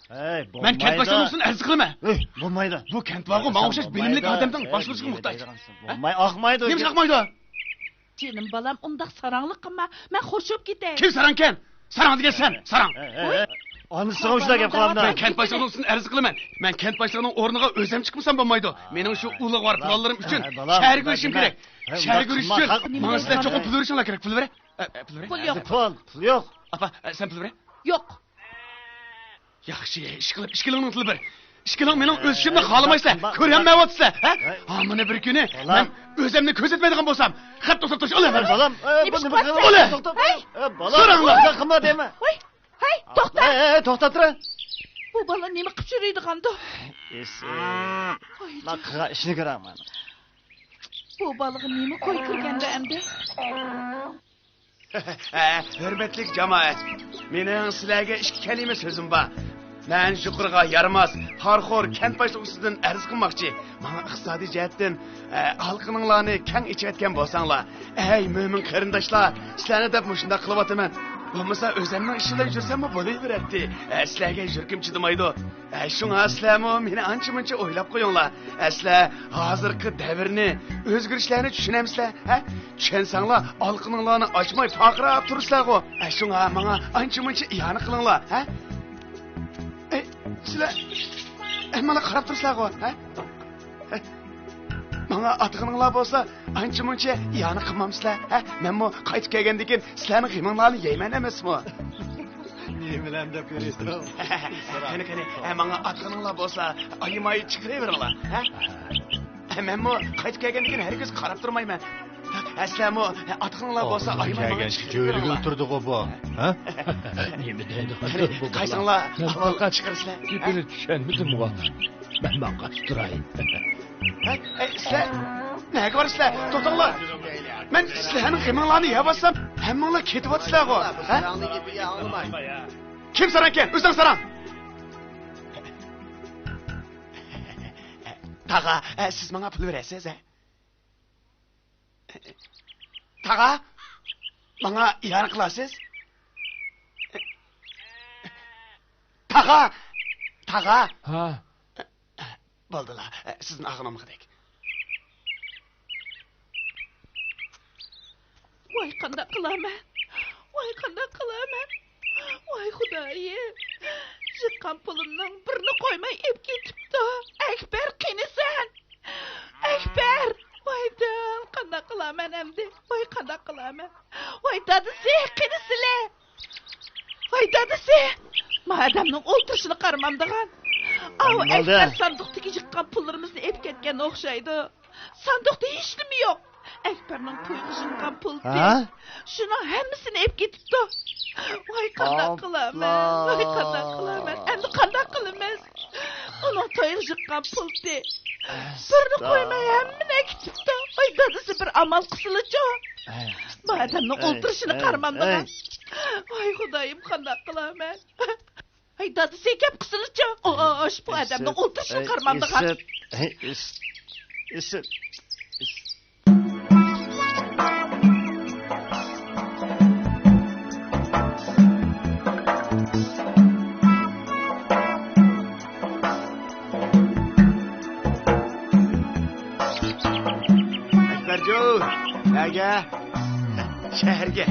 ھەي، مەن كەنت بولمايدۇ. باشلىقىنىڭ ئۈستىدىن ئەرز قىلىمەن. ھەي، بولمايدۇ. بۇ كەنت بارغۇ، ماڭا ئوخشاش بىلىملىك ئادەمنىڭ باشلىشىغا موھتاج. بولماي، ئاقمايدۇ. نېمىشقا ئاقمايدۇ؟ جېنىم بالام، ئۇنداق ساراڭلىق قىلما، مەن خورشىپ كېتەي. كىم ساراڭكەن؟ ساراڭ دېگەن سەن، ساراڭ. ھەي، ھەي، ھەي. ئانىسىغا مۇشۇنداق گەپ قىلامدۇ؟ مەن كەنت باشلىقىنىڭ ئۈستىدىن ئەرز قىلىمەن. مەن كەنت باشلىقىنىڭ ئورنىغا ئۆزۈم چىقمىسام بولمايدۇ. مېنىڭ شۇ ئۇلۇغۋار پىلانلىرىم ئۈچۈن شەھەرگە يۈرۈشۈم كېرەك. شەھەرگە يۈرۈش ئۈچۈن ماڭا سىلەر چوقۇم پۇل بېرىشىڭلار كېرەك. پۇل بېرە. ئە، ئە، پۇل بېرە. پۇل يوق. پۇل، پۇل يوق. ئاپا، ئە، سەن پۇل بېرە. يوق. ياخشى، ئىشقىلىپ ئىككىلىڭنىڭ تىلى بىر. ئىككىلىڭ مېنىڭ ئۆسۈشۈمنى خالىمايسىلەر، كۆرەلمەيۋاتىسىلەر، ھە؟ ھامىنى بىر كۈنى مەن ئۆزۈمنى كۆزەتمەيدىغان بولسام، خەپ توختاپ تۇرۇش، ئۇلە بىر. بالام، ئە، بۇنى بىر قىلىڭ. ئۇلە. توختاپ تۇرۇڭ. ئە، بالام، ساراڭلار. بۇنداق قىلما دەيمەن. ۋاي، ھەي، توختا. ئە، ئە، توختاپ تۇرۇڭ. بۇ بالا نېمە قىلىپ يۈرىدىغاندۇ؟ ئېسى. ۋاي، ما قىلغان ئىشنى كۆرەڭ مانا. بۇ بالىغا نېمە كوي كىرگەندۇ ئەمدى؟ ھە، ھۆرمەتلىك جامائەت، مېنىڭ سىلەرگە ئىككى كەلىمە سۆزۈم بار. مەن يۇقىرىغا يارىماس، پارىخور كەنت باشلىقى ئۈستىدىن ئەرز قىلماقچى. ماڭا ئىقتىسادىي جەھەتتىن، ئە، ئالىقىنىڭلارنى كەڭ ئېچىۋەتكەن بولساڭلار. ئەي، مۆمىن قېرىنداشلار، سىلەرنى دەپ مۇشۇنداق قىلىۋاتىمەن. بولمىسا ئۆزەمنىڭ ئىشىدا يۈرسەممۇ بولۇۋېرەتتى. ئە، سىلەرگە يۈرىكىم چىدىمايدۇ. ئە، شۇڭا سىلەرمۇ مېنى ئانچە-مۇنچە ئويلاپ قويۇڭلار. ئە، سىلەر ھازىرقى دەۋرنى، ئۆزگىرىشلەرنى چۈشىنەمسىلەر؟ ھە؟ چۈشەنسەڭلار، ئالىقىنىڭلارنى ئاچماي پارقىراپ تۇرىسىلەرغۇ. ئە، شۇڭا ماڭا ئانچە-مۇنچە ئىئانە قىلىڭلار. ھە؟ ئەي، سىلەر ھەممىڭلار قاراپ تۇرىسىلەرغۇ. ھە؟ ماڭا ئاتىغىنىڭلار بولسا، ئانچە-مۇنچە ئىئانە قىلمامسىلەر؟ ھە؟ مەنمۇ قايتىپ كەلگەندىن كېيىن سىلەرنىڭ غېمىڭلارنى يەيمەن ئەمەسمۇ؟ نېمىلەرنى دەپ يۈرىسىز؟ قېنى، قېنى، ھە، ماڭا ئاتىغىنىڭلار بولسا، ئايىماي چىقىرىۋېرىڭلار. ھە؟ ھە، مەنمۇ قايتىپ كەلگەندىن كېيىن ھەرگىز قاراپ تۇرمايمەن. ھە، سىلەرمۇ، ھە، ئاتىغىنىڭلار بولسا، ئايىماي ماڭا چىقىرىۋېرىڭلار. ئۆلگىلى تۇردىغۇ بۇ. ھە؟ نېمە دەيدىغاندۇر بۇ بالا؟ قايسىڭلار ئاۋۋال چىقىرىسىلەر. گېپىنى چۈشەنمىدىمغۇ؟ مەن ماڭغاچ تۇراي. ھە؟ ئەي، سىلەر نەگە بارىسىلەر؟ توختاڭلار. مەن سىلەرنىڭ غېمىڭلارنى يەۋاتسام، ھەممىڭلار كېتىۋاتىسىلەرغۇ. ھە؟ كىم ساراڭكەن؟ ئۆزۈڭ ساراڭ. تاغا، سىز ماڭا پۇل بېرەسىز، ھە؟ تاغا؟ ماڭا ئىئانە قىلارسىز؟ تاغا! تاغا! ھا. بولدىلا، سىزنى ئاغرىمىغۇدەك. ۋاي، قانداق قىلارمەن؟ ۋاي، قانداق قىلارمەن؟ ۋاي، خۇدايىم! يىغقان پۇلۇمنىڭ بىرىنى قويماي ئېلىپ كېتىپتۇ. ئەكبەر، قېنى سەن؟ ئەكبەر! ۋاي دىل، قانداق قىلارمەن ئەمدى؟ ۋاي، قانداق قىلارمەن؟ ۋاي دادىسى، قېنى سىلى؟ ۋاي دادىسى! ما ئادەمنىڭ ئولتۇرۇشىنى قارىمامدىغان. ئاۋۇ ئەكبەر ساندۇقتىكى يىغقان پۇللىرىمىزنى ئېلىپ كەتكەن ئوخشايدۇ. ساندۇقتا ھېچنېمە يوق. ئەكبەرنىڭ تويغا يىغقان پۇلى. ھە؟ شۇنىڭ ھەممىسىنى ئېلىپ كېتىپتۇ. ۋاي، قانداق قىلارمەن؟ ۋاي، قانداق قىلارمەن؟ ئەمدى قانداق قىلىمىز؟ ئۇنىڭ تويغا يىغقان پۇلى. بىرنى قويماي ھەممىنى ئەكېتىپتۇ. ۋاي، دادىسى، بىر ئامال قىلسىلىچۇ. ما ئادەمنىڭ ئولتۇرۇشىنى قارىمامدىغان. ۋاي، خۇدايىم، قانداق قىلارمەن؟ ھەي، دادىسى، گەپ قىلسىلىچۇ. ئۇ، ئۇ، ئۇ، بۇ ئادەمنىڭ ئولتۇرۇشىنى قارىمامدىغان. ئەكبەرجان، نەگە؟ شەھەرگە.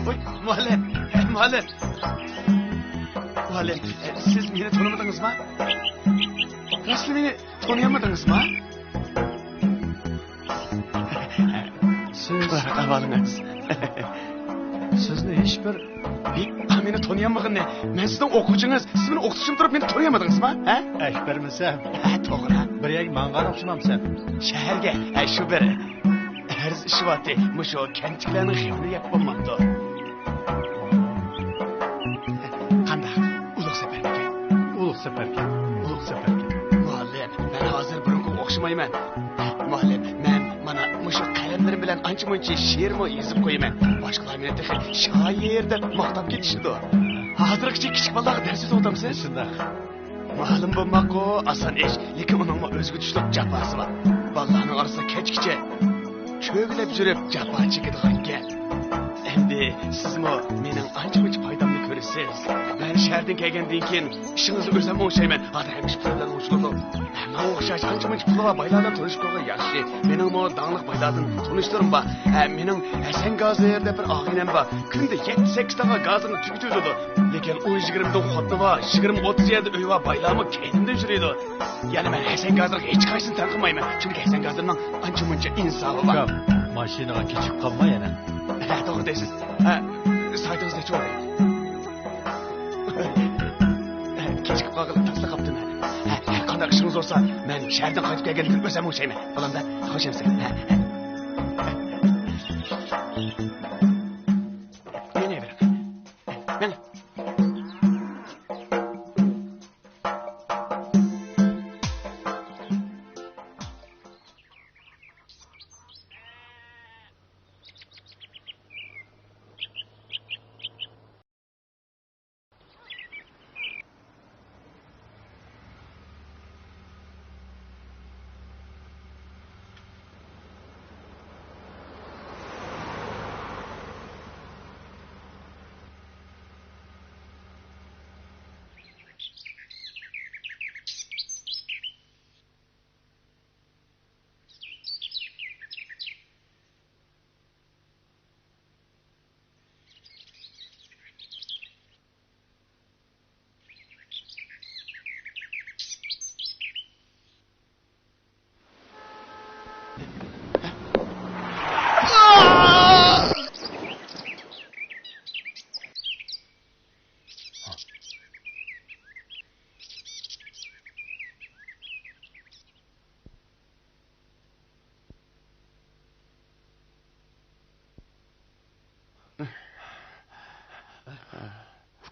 ۋاي، مۇئەللىم، مۇئەللىم. مۇئەللىم، سىز مېنى تونۇمىدىڭىزما؟ راستلا مېنى تونۇيالمىدىڭىزما؟ سىز، ئەھۋالىڭىز؟ سىزنى ھېچبىر، ھە، مېنى تونۇيالمىغىنى، مەن سىزنىڭ ئوقۇغۇچىڭىز، سىز مېنى ئوقۇتقۇچىم تۇرۇپ مېنى تونۇيالمىدىڭىزما، ھە؟ ئەكبەرمىسەن؟ ھە، توغرا. بىر يەرگە ماڭغان ئوخشىمامسەن؟ شەھەرگە، ھە، شۇ بىر ئەرز ئىشى بارتى، مۇشۇ كەنتتىكىلەرنىڭ خېپىنى يەپ بولمامدۇ؟ قانداق؟ ئۇلۇغ سەپەرمىكەن؟ ئۇلۇغ سەپەركەن، ئۇلۇغ سەپەركەن. مۇئەللىم، مەن ھازىر بۇرۇنقىغا ئوخشىمايمەن. مۇئەللىم، مەن مانا مۇشۇ قەلەملىرىم بىلەن ئانچە-مۇنچە شېئىرمۇ يېزىپ قويىمەن. باشقىلار مېنى تېخى شائىر دەپ ماختاپ كېتىشىدۇ. ھازىرغىچە كىچىك بالىلارغا دەرس ئېتىۋاتامسىز؟ شۇنداق. مۇئەللىم بولماققۇ ئاسان ئىش، لېكىن ئۇنىڭمۇ ئۆزىگە تۇشلۇق جاپاسى بار. بالىلارنىڭ ئارىسىدا كەچكىچە چۆگىلەپ يۈرۈپ جاپا چېكىدىغان گەپ. ئەمدى سىزمۇ مېنىڭ ئانچە-مۇنچە پايدامنى كۆرىسىز. مەن شەھەردىن كەلگەندىن كېيىن ئىشىڭىزنى ئۆزۈم ئوڭشايمەن. ھازىر ھەممە ئىش پۇل بىلەن ئوڭشىلىدۇ. ماڭا ئوخشاش ئانچە-مۇنچە پۇلى بار بايلار بىلەن تونۇشۇپ قالغىلى ياخشى. مېنىڭمۇ داڭلىق بايلاردىن تونۇشلىرىم بار. ھە، مېنىڭ ھەسەن گازىر دەپ بىر ئاغىنەم بار. كۈندە يەتتە-سەككىز تاغا گازىرنى تۈگىتىۋېتىدۇ. لېكىن ئون يىگىرمىدىن خوتۇنى بار، يىگىرمە ئوتتۇز يەردە ئۆيى بار بايلارمۇ كەينىمدىن يۈرىدۇ. يەنە مەن ھەسەن گازىرغا ھېچقايسىسىنى تەنقىدلىمايمەن، چۈنكى ھەسەن گازىرنىڭ ئانچە-مۇنچە ئىنسابى بار. ئۇكام، ماشىنىغا كېچىكىپ قالما يەنە. ھە، توغرا دەيسىز. ھە، سائىتىڭىز نەچچە بولدى؟ ھە، كېچىكىپ قالغىلى تاسلا قاپتىمەن. ھە، ھە، قانداق ئىشىڭىز بولسا، مەن شەھەردىن قايتىپ كەلگەندىن كېيىن ئۆزۈم ئوڭشايمەن. بولامدۇ؟ خوش ئەمىسە. ھە، ھە. مېنى بېرىڭ. مېنى.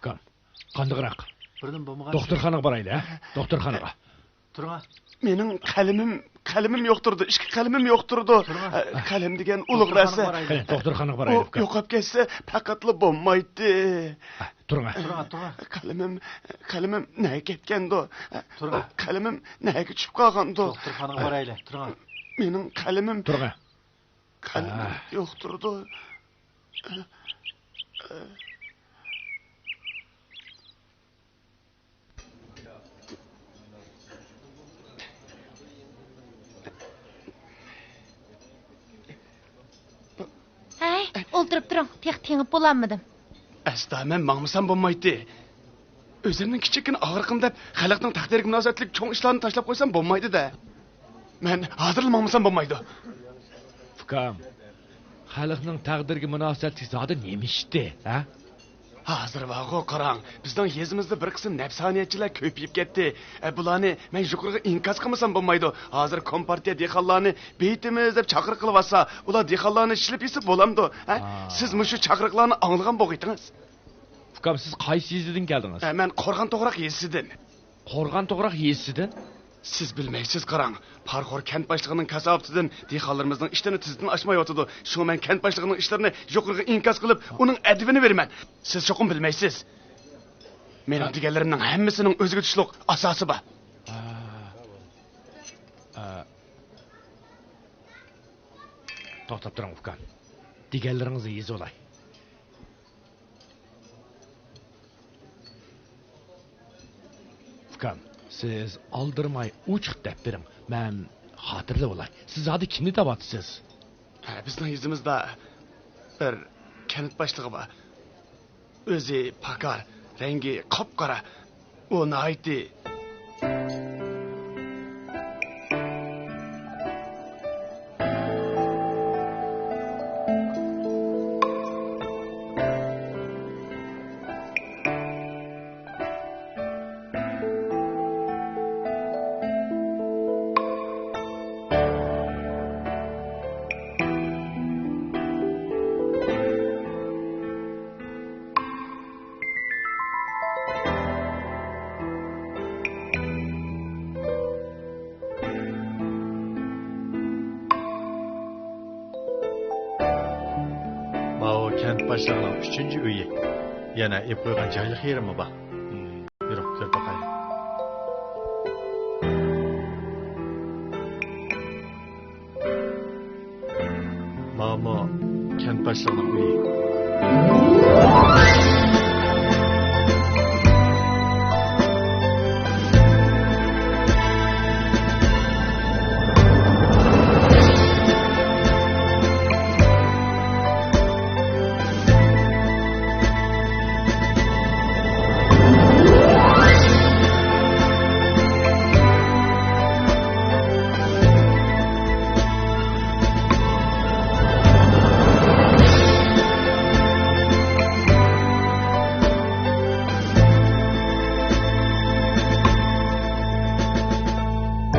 ئۇكام، قانداقراق؟ بىردىن بولمىغان. دوختۇرخانىغا بارايلى، ھە؟ دوختۇرخانىغا. تۇرۇڭ. مېنىڭ قەلىمىم قەلىمىم يوق تۇرىدۇ، ئىككى قەلىمىم يوق تۇرىدۇ. تۇرۇڭ. ئە، قەلەم دېگەن ئۇلۇغ نەرسە. دوختۇرخانىغا بارايلى. قېنى، دوختۇرخانىغا ئۇ بارايلى، ئۇكام. يوقاپ كەتسە، پەقەتلا بولمايتتى. ھە، تۇرۇڭ، ھە. تۇرۇڭ، تۇرۇڭ. قەلىمىم، قەلىمىم نەگە كەتكەندۇ؟ تۇرۇڭ. قەلىمىم نەگە چۈشۈپ قالغاندۇ؟ دوختۇرخانىغا بارايلى، تۇرۇڭ. مېنىڭ قەلىمىم، تۇرۇڭ، ھە. قەلىمىم ھە. يوق تۇرىدۇ. ھەي، ئولتۇرۇپ تۇرۇڭ، تېخى تېڭىپ بولالمىدىم. ئەستا مەن ماڭمىسام بولمايتتى. ئۆزۈمنىڭ كىچىككىنە ئاغرىقىم دەپ خەلقنىڭ تەقدىرىگە مۇناسىۋەتلىك چوڭ ئىشلارنى تاشلاپ قويسام بولمايدۇ-دە. مەن ھازىرلا ماڭمىسام بولمايدۇ. ئۇكام، خەلقنىڭ تەقدىرىگە مۇناسىۋەتلىك زادى نېمە ئىشتى، ھە؟ ھازىر بارغۇ، قاراڭ، بىزنىڭ يېزىمىزدا بىر قىسىم نەپسانىيەتچىلەر كۆپىيىپ كەتتى. ئە، بۇلارنى مەن يۇقىرىغا ئىنكاس قىلمىسام بولمايدۇ. ھازىر كومپارتىيە دېھقانلارنى بېيىتىمىز دەپ چاقىرىق قىلىۋاتسا، ئۇلار دېھقانلارنى ئىشلىتىپ يېسە بولامدۇ، ھە؟ ھا. سىز مۇشۇ چاقىرىقلارنى ئاڭلىغان بولغىيتىڭىز. ئۇكام، سىز قايسى يېزىدىن كەلدىڭىز؟ ئە، مەن قورغان توغراق يېزىسىدىن. قورغان توغراق يېزىسىدىن؟ سىز بىلمەيسىز، قاراڭ. پارىخور كەنت باشلىقىنىڭ كاساپىتىدىن دېھقانلىرىمىزنىڭ ئىشلىرىنى تېزدىن ئاچمايۋاتىدۇ. شۇڭا مەن كەنت باشلىقىنىڭ ئىشلىرىنى يۇقىرىغا ئىنكاس قىلىپ، ئۇنىڭ ئەدىپىنى بېرىمەن. سىز چوقۇم بىلمەيسىز. مېنىڭ ھە. دېگەنلىرىمنىڭ ھەممىسىنىڭ ئۆزىگە تۇشلۇق ئاساسى بار. ھە. ھە. توختاپ تۇرۇڭ، ئۇكام. دېگەنلىرىڭىزنى يېزىۋالاي. ئۇكام، سىز ئالدىرىماي ئوچۇق دەپ بېرىڭ. مەن خاتىرىلىۋالاي. سىز زادى كىمنى دەۋاتىسىز؟ ھە، بىزنىڭ يېزىمىزدا بىر كەنت باشلىقى بار. ئۆزى پاكار، رەڭگى قاپقارا. ئۇ ناھايىتى ماۋۇ كەنت باشلىقىنىڭ ئۈچىنچى ئۆيى. يەنە ئېلىپ قويغان جايلىق يېرىمۇ بار. يۈرۈڭ، كۆرۈپ باقايلى. ماۋۇ كەنت باشلىقىنىڭ ئۆيى.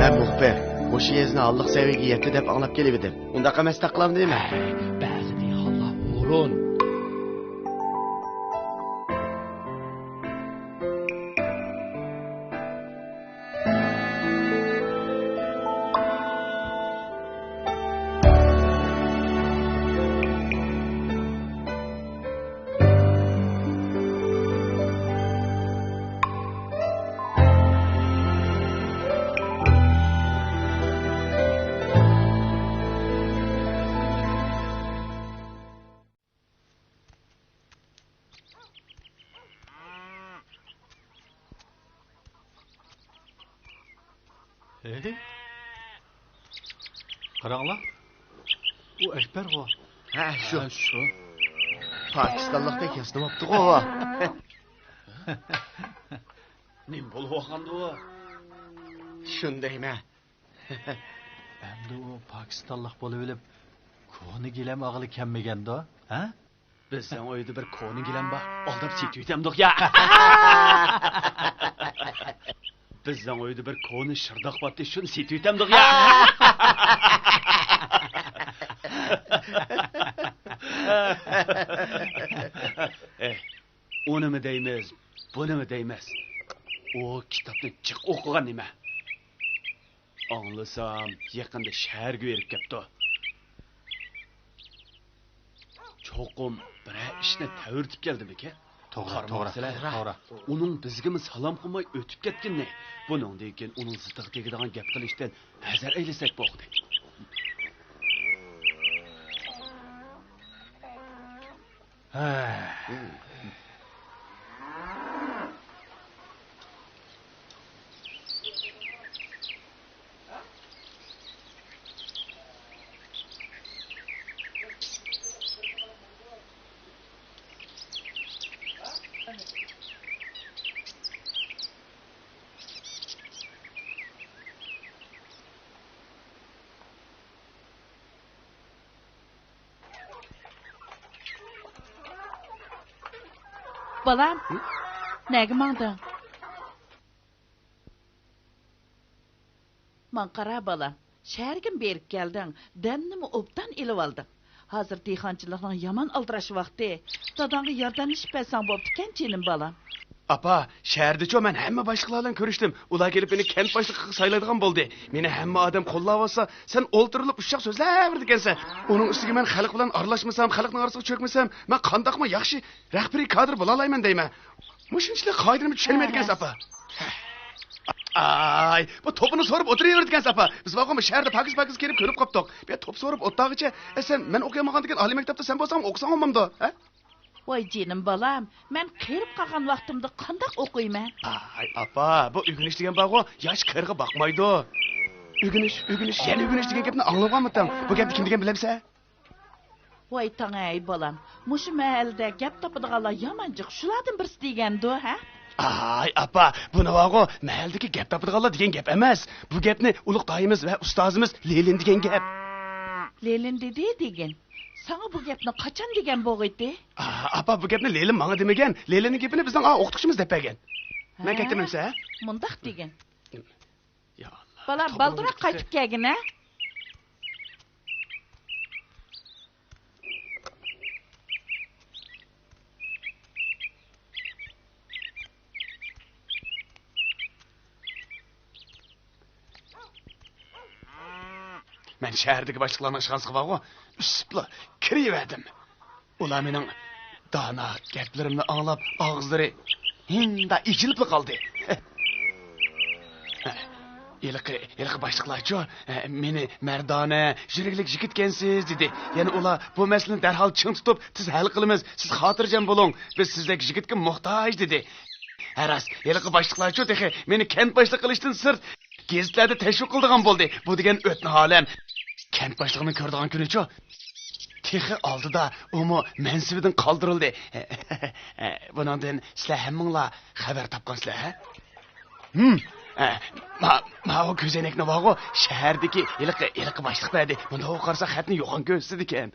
مەن مۇخبىر، مۇشۇ يېزىنى ھاللىق سەۋىيەگە يەتتى دەپ ئاڭلاپ كېلىۋىدىم. ئۇنداق ئەمەس، تاقلامدىمەن. بەزى دېھقانلار ھۇرۇن. ھەي، قاراڭلار، ئۇ ئەكبەرغۇ. ھە، شۇ. ھە، شۇ. پاكىستانلىقتەك ياسىنىۋاپتىغۇ. نېمە بولۇۋالغاندۇ ئۇ؟ شۇندايمەن. ئەمدى ئۇ پاكىستانلىق بولۇۋېلىپ، كونا گىلەم ئاغىلى كەلمىگەندۇ، ھە؟ بىزنىڭ ئۆيدە بىر كونا گىلەم بار، ئالداپ سېتىۋېتەمدۇق يا؟ بىزنىڭ ئۆيدە بىر كونا شىرداق باتتى، شۇنى سېتىۋېتەمدۇق يا؟ ئۇنىمۇ دەيمىز، بۇنىمۇ دەيمىز. ئۇ كىتابنى جىق ئوقۇغان نېمە؟ ئاڭلىسام، يېقىندا شەھەرگە بېرىپ كەپتۇ. چوقۇم بىرەر ئىشنى تەۋرىتىپ كەلدىمىكىن؟ توغرا، توغرا، قارىماڭسىلەر. توغرا. ئۇنىڭ بىزگىمۇ سالام قىلماي ئۆتۈپ كەتكىنىنى، بۇنىڭدىن كېيىن ئۇنىڭ زىتىغا تېگىدىغان گەپ قىلىشتىن ھەزەر ئەيلىسەك بولدى. ھە. بالام، ھە؟ نەگە ماڭدىڭ؟ ماڭا قارا، بالام. شەھەرگىمۇ بېرىپ كەلدىڭ، دەمنىمۇ ئوبدان ئېلىۋالدىڭ. ھازىر دېھقانچىلىقنىڭ يامان ئالدىراش ۋاقتى. داداڭغا ياردەملىشىپ بەرسەڭ بوپتىكەن، جېنىم بالام. ئاپا، شەھەردىچۇ مەن ھەممە باشلىقلار بىلەن كۆرۈشتۈم. ئۇلار كېلىپ مېنى كەنت باشلىقىغا سايلايدىغان بولدى. مېنى ھەممە ئادەم قوللاۋاتسا، سەن ئولتۇرۇلۇپ ئۇششاق سۆزلەۋېرىدىكەنسەن. ئۇنىڭ ئۈستىگە مەن خەلق بىلەن ئارىلاشمىسام، خەلقنىڭ ئارىسىغا چۆكمىسەم، مەن قانداقمۇ ياخشى رەھبىرىي كادىر بولالايمەن دەيمەن. مۇشۇنچىلىك قائىدىنىمۇ چۈشەنمەيدىكەنسىز، ئاپا. ئاي، بۇ توپىنى سورۇپ ئولتۇرۇۋېرىدىكەنسىز، ئاپا. بىز بارغۇ مۇشۇ شەھەردە پاكىز-پاكىز كىرىپ كۆنۈپ قاپتۇق. بۇ توپ سورۇپ ئولتۇرغىچە، ئە، سەن مەن ئوقۇيالمىغاندىكىن ئالىي مەكتەپتە سەن بولساڭ ئوقۇساڭ بولمامدۇ، ھە؟ ۋاي جېنىم بالام، مەن قېرىپ قالغان ۋاقتىمدا قانداق ئوقۇيمەن؟ ئاي، ئاپا، بۇ ئۆگىنىش دېگەن بارغۇ، ياش قېرىغا باقمايدۇ. ئۆگىنىش، ئۆگىنىش، يەنە ئۆگىنىش دېگەن گەپنى ئاڭلىمىغانمىدىڭ؟ بۇ گەپنى كىم دېگەن بىلەمسەن؟ ۋاي تاڭەي بالام، مۇشۇ مەھەللىدە گەپ تاپىدىغانلار يامان جىق، شۇلاردىن بىرسى دېگەندۇ، ھە؟ ئاي ئاپا، بۇنى بارغۇ، مەھەللىدىكى گەپ تاپىدىغانلار دېگەن گەپ ئەمەس. بۇ گەپنى ئۇلۇغ داھىيىمىز ۋە ئۇستازىمىز لېلىن دېگەن گەپ. لېلىن دېدى دېگىن. ساڭا بۇ گەپنى قاچان دېگەن بوغىيتى؟ ئا، ئاپا، بۇ گەپنى لېلىن ماڭا دېمىگەن. لېلىننىڭ گېپىنى بىزنىڭ ئا ئوقۇتقۇچىمىز دەپ بەرگەن. مەن ھە؟ كەتتىم ئەمسە، ھە؟ مۇنداق دېگىن. يا ئاللا، بالام، توپىنىڭ بالدۇراق كېتىشى. قايتىپ كەلگىنە. مەن شەھەردىكى باشلىقلارنىڭ ئىشخانىسىغا بارغۇ، ئۈسۈپلا كىرىۋەردىم. ئۇلار مېنىڭ دانا گەپلىرىمنى ئاڭلاپ، ئاغزىلىرى ھىنداق ئېچىلىپلا قالدى. ھېلىقى، ھېلىقى باشلىقلارچۇ، مېنى مەردانە، يۈرەكلىك يىگىتكەنسىز، دېدى. يەنە ئۇلار بۇ مەسىلىنى دەرھال چىڭ تۇتۇپ، تېز ھەل قىلىمىز، سىز خاتىرجەم بولۇڭ، بىز سىزدەك يىگىتكە موھتاج، دېدى. ھە راست، ھېلىقى باشلىقلارچۇ تېخى مېنى كەنت باشلىقى قىلىشتىن سىرت، گېزىتلەردە تەشۋىق قىلىدىغان بولدى. بۇ دېگەن ئۆتنە ئالەم. كەنت باشلىقىنى كۆرىدىغان كۈنىچۇ؟ تېخى ئالدىدا ئۇمۇ مەنسىپىدىن قالدۇرۇلدى. بۇنىڭدىن سىلەر ھەممىڭلار خەۋەر تاپقانسىلەر، ھە؟ ھىم. ئە، ما-، ماۋۇ كۆزەينەكنى بارغۇ، شەھەردىكى ھېلىقى، ھېلىقى باشلىق بەردى. مۇنداق قارىسا خەتنى يوغان كۆرسىتىدىكەن.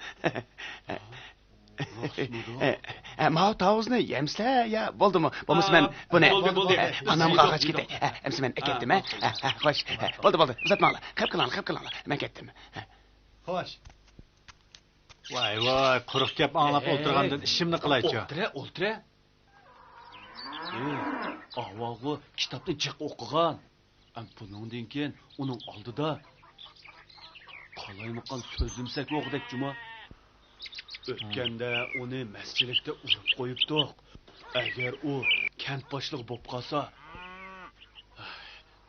ئە، ئە، ماۋۇ تاۋۇزنى يەمسىلە يا بولدىمۇ؟ بولمىسا مەن بۇنى، بولدى، بولدى. ئە، ئانامغا ئاغاچ كېتەي. ئە، ئەمسە مەن ئەكەتتىم، ھە؟ ئە، ئە، خوش. ئە، بولدى، بولدى. ئۇزاتماڭلار. خەپ قىلىڭلار، خەپ قىلىڭلار. مەن كەتتىم. ھە. خوش. ۋاي، ۋاي، قۇرۇق گەپ ئاڭلاپ ئولتۇرغاندىن ئىشىمنى قىلايچۇ. ئولتۇرە، ئولتۇرە. ئاۋۋالغۇ كىتابنى جىق ئوقۇغان. ئەم، بۇنىڭدىن كېيىن ئۇنىڭ ئالدىدا قالايمىقان سۆزلىمىسەك بولغۇدەك جۇما. ئۆتكەندە ئۇنى مەسچىلىكتە ئۇرۇپ قويۇپتۇق. ئەگەر ئۇ كەنت باشلىقى بولۇپ قالسا،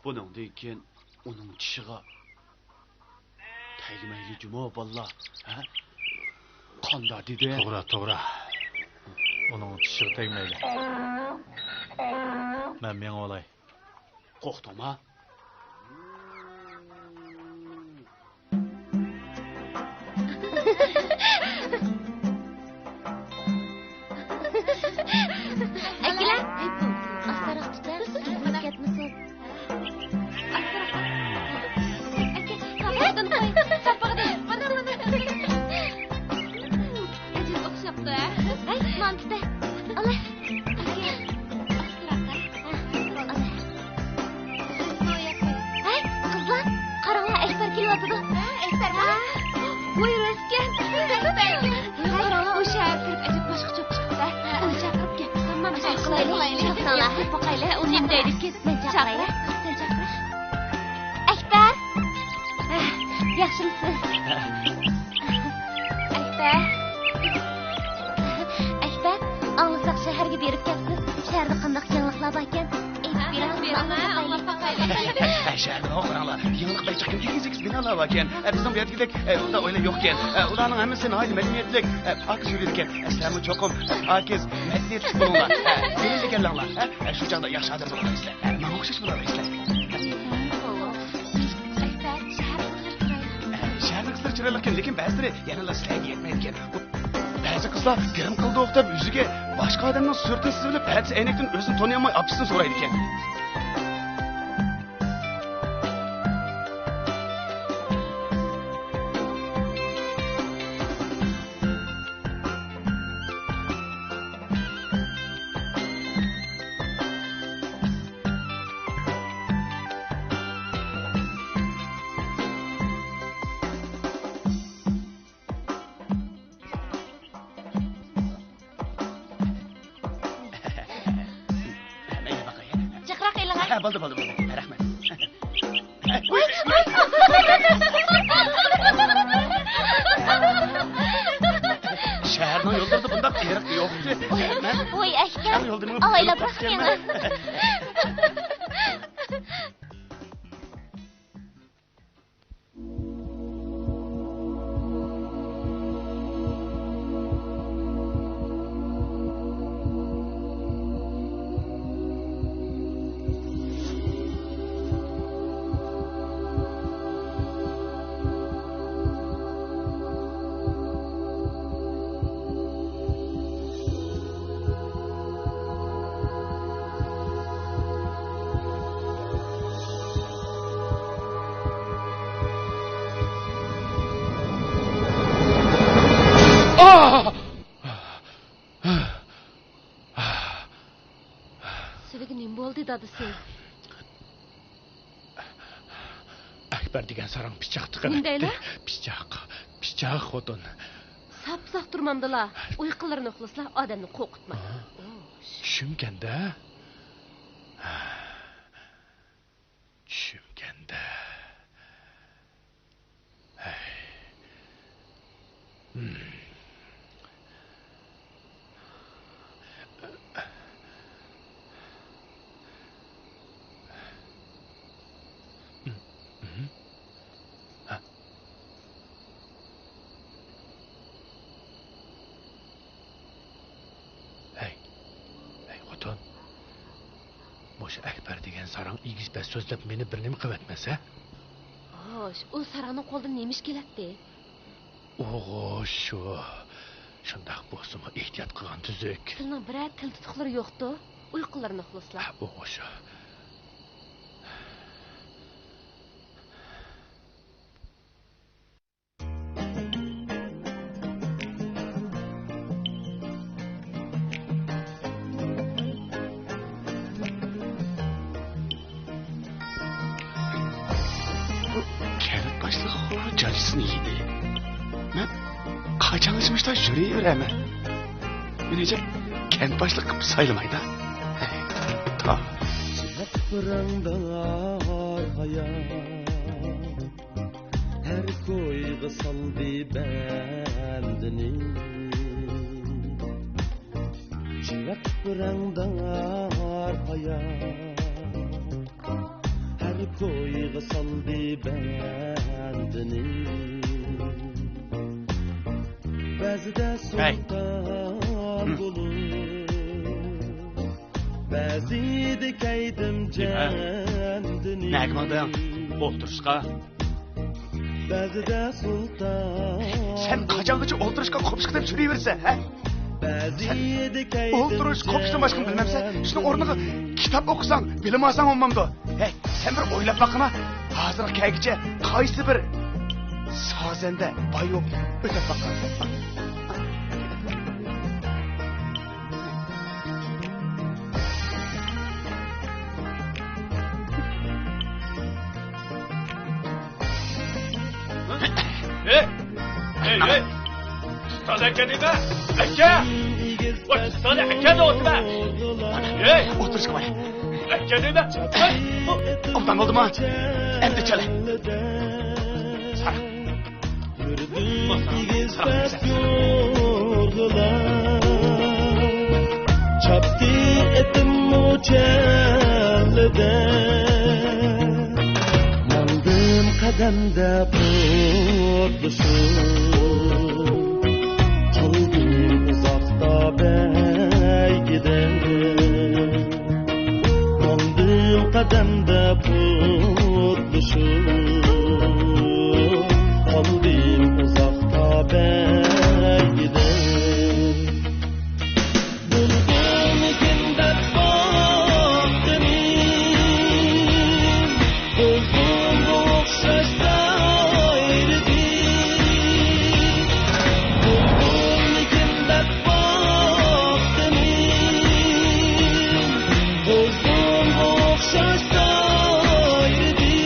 بۇنىڭدىن كېيىن ئۇنىڭ چىشىغا تەگمەيلى جۇمۇ بالىلار، ھە؟ قانداق دېدى؟ توغرا، توغرا. ئۇنىڭ چىشىغا تەگمەيلى. مەن مېڭىۋالاي. قورقتۇڭما؟ ئەكىلە. ئاستىراق تۇتە، ئۈزۈلۈپ كەتمىسۇن. ئەكە، ساپىغىدىن قوي، ساپىغىدىن. مانا، مانا. ئەجەب ئوخشاپتۇ، ھە؟ ھەي، مانا تۇتە. ئالا. ئاستىراق، ھە؟ ھەي، قىزلار، قاراڭلار، ئەكبەر كېلىۋاتىدۇ. ھە، ئەكبەرمۇ؟ ھە. ۋوي، راستكەن. ئەكبەركەن. ھەي، ئۇ شەھەرگە كىرىپ ئەجەب باشقا چوپ چىقىپتۇ. ھە، ئۇنى چاقىرىپ كەل. تامام، چاقىرىپ قالايلى. چاقىرساڭلار. چاقىرىپ باقايلى. ئۇ نېمە دەيدىكىن؟ مەن چاقىراي. سەن چاقىر. ئەكبەر! ياخشىمۇسىز؟ ئەكبەر. ئەكبەر، ئاڭلىساق شەھەرگە بېرىپ كەپسىز. شەھەردە قانداق يېڭىلىقلار باركەن؟ ئېيتىپ بېرىڭ، ئاڭلاپ باقايلى. ئە، شەھەردە قاراڭلار، يېڭىلىق بەك چىققان، ئېگىز-ئېگىز بىنالار باركەن. ئە، بىزنىڭ بۇ يەردىكىدەك، ئە، ئۇنداق ئۆيلەر يوقكەن. ئە، ئۇلارنىڭ ھەممىسى ناھايىتى مەدەنىيەتلىك. ئە، ئاكا سۈرىدىكەن. ئە، سىلەرمۇ چوقۇم، ئە، پاكىز، مەدەنىيەتلىك بولۇڭلار. ئە، سېنىڭ دېگەنلەرلەر. ئە، ئە، شۇ چاغدا ياخشى ئادەم بولالايسىلەر. ئە، ماڭا ئوخشاش بولالايسىلەر. ئەكبەر، شەھەر قىزلىرى چىرايلىق. ئە، شەھەرنىڭ قىزلىرى چىرايلىقكەن، لېكىن بەزىلىرى يەنىلا سىلەرگە يەتمەيدىكەن. بەزى قىزلار گىرىم قىلدۇق دەپ يۈزىگە باشقا ئادەمنىڭ سۈرىتىنى سىزىۋېلىپ، ئەتىسى ئەينەكتىن ئۆزىنى تونۇيالماي ئاپىسىدىن سورايدىكەن. مەيلى باقاي. جىقراق ئېلىڭە. ھە، بولدى، بولدى، بولدى. رەھمەت. شەھەرنىڭ يوللىرىدا بۇنداق ئېرىق يوقتى. ۋاي، ئەكەم. ئاۋايلاپ باقمىڭ. سىلىگە نېمە بولدى، دادىسى؟ ئەكبەر دېگەن ساراڭ پىچاق تىقىۋەتتى. نېمە دەيلا؟ پىچاق، پىچاق خوتۇن. ساپساق تۇرمامدىلا، ئۇيقۇلىرىنى ئۇخلىسىلا ئادەمنى قورقۇتما. ھە؟ ئوش. چۈشۈمكەندە. چۈشۈمكەندە. ھەي. ھىم. ھەي، ھەي خوتۇن، مۇشۇ ئەكبەر دېگەن ساراڭ ئېگىز-پەس سۆزلەپ مېنى بىر نېمە قىلىۋەتمەس ھە؟ خوش، ئۇ ساراڭنىڭ قولىدىن نېمە ئىش كېلەتتى؟ ئوغۇ شۇ. شۇنداق بولسىمۇ ئېھتىيات قىلغان تۈزۈك. سىلىنىڭ بىرەر تىل تۇتۇقلىرى يوقتۇ؟ ئۇيقۇلىرىنى ئۇخلىسىلا. ھە، ئوغۇ شۇ. كەنت باشلىقى جاجىسىنى يېدى. مەن قاچانغىچە مۇشۇنداق يۈرۈۋېرەمەن؟ مېنى ھېچ كەنت باشلىقى قىلىپ سايلىمايدا. ھەي، تا. چىراغ پىرەڭدار ھايات، ھەر كويغا سالدى بەندىنى. چىراغ پىرەڭدار ھايات، ھەر كويغا سالدى بەندىنى. بەزىدە ھەي. سۇلتان ھىم. بولۇپ، بەزىدە كەيدىم نېمە؟ جەندىنى. نەگە ماڭدىڭ؟ ئولتۇرۇشقا. بەزىدە سۇلتان. سەن قاچانغىچە ئولتۇرۇشقا قوپۇشقا دەپ يۈرۈۋېرىسەن، ھە؟ سەن ئولتۇرۇش، قوپۇشتىن باشقىنى بىلمەمسەن؟ شۇنىڭ ئورنىغا كىتاب ئوقۇساڭ، بىلىم ئالساڭ بولمامدۇ؟ ھەي، سەن بىر ئويلاپ باققىنا، ھازىرغا كەلگۈچە قايسى بىر سازەندە باي بولۇپ ئۆتۈپ باققان؟ ھەي! ھەي، ھەي! ئۇستاز ئەكە دەيمەن! ئەكە! ۋاي، ئۇستاز ئەكە دەۋاتىمەن! ھەي! ئولتۇرۇشقا بار. ئەكە دەيمەن! ۋاي! ئوبدان بولدىمۇ؟ ئەمدى چالە. يۈردۈم ئېگىز پەس يورغىلار، چاپتى ئېتىممۇ چەللىدە. ماڭدىم قەدەمدە قۇتلۇشۇپ، قالدىم ئۇزاقتا بەيگىدە. ماڭدىم قەدەمدە قۇتلۇشۇپ، قالدىم ئۇزاقتا بەيگىدە. بۇلبۇلمىكىن دەپ باقتىمەن، بۇلبۇلغا ئوخشاش سايرىدى. بۇلبۇلمىكىن دەپ باقتىمەن، بۇلبۇلغا ئوخشاش سايرىدى.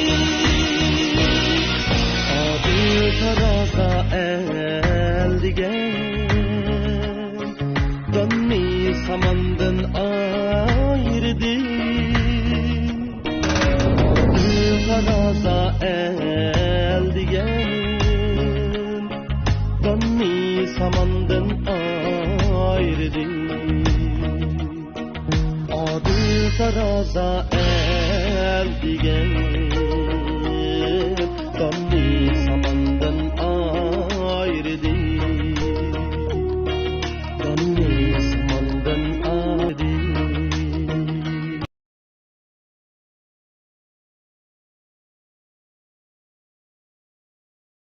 ئادىل تارازا ئەل دېگەن داننى ساماندىن ئايرىدى. ئادىل تارازا ئەل دېگەن داننى ساماندىن ئايرىدى. ئادىل تارازا ئەل دېگەن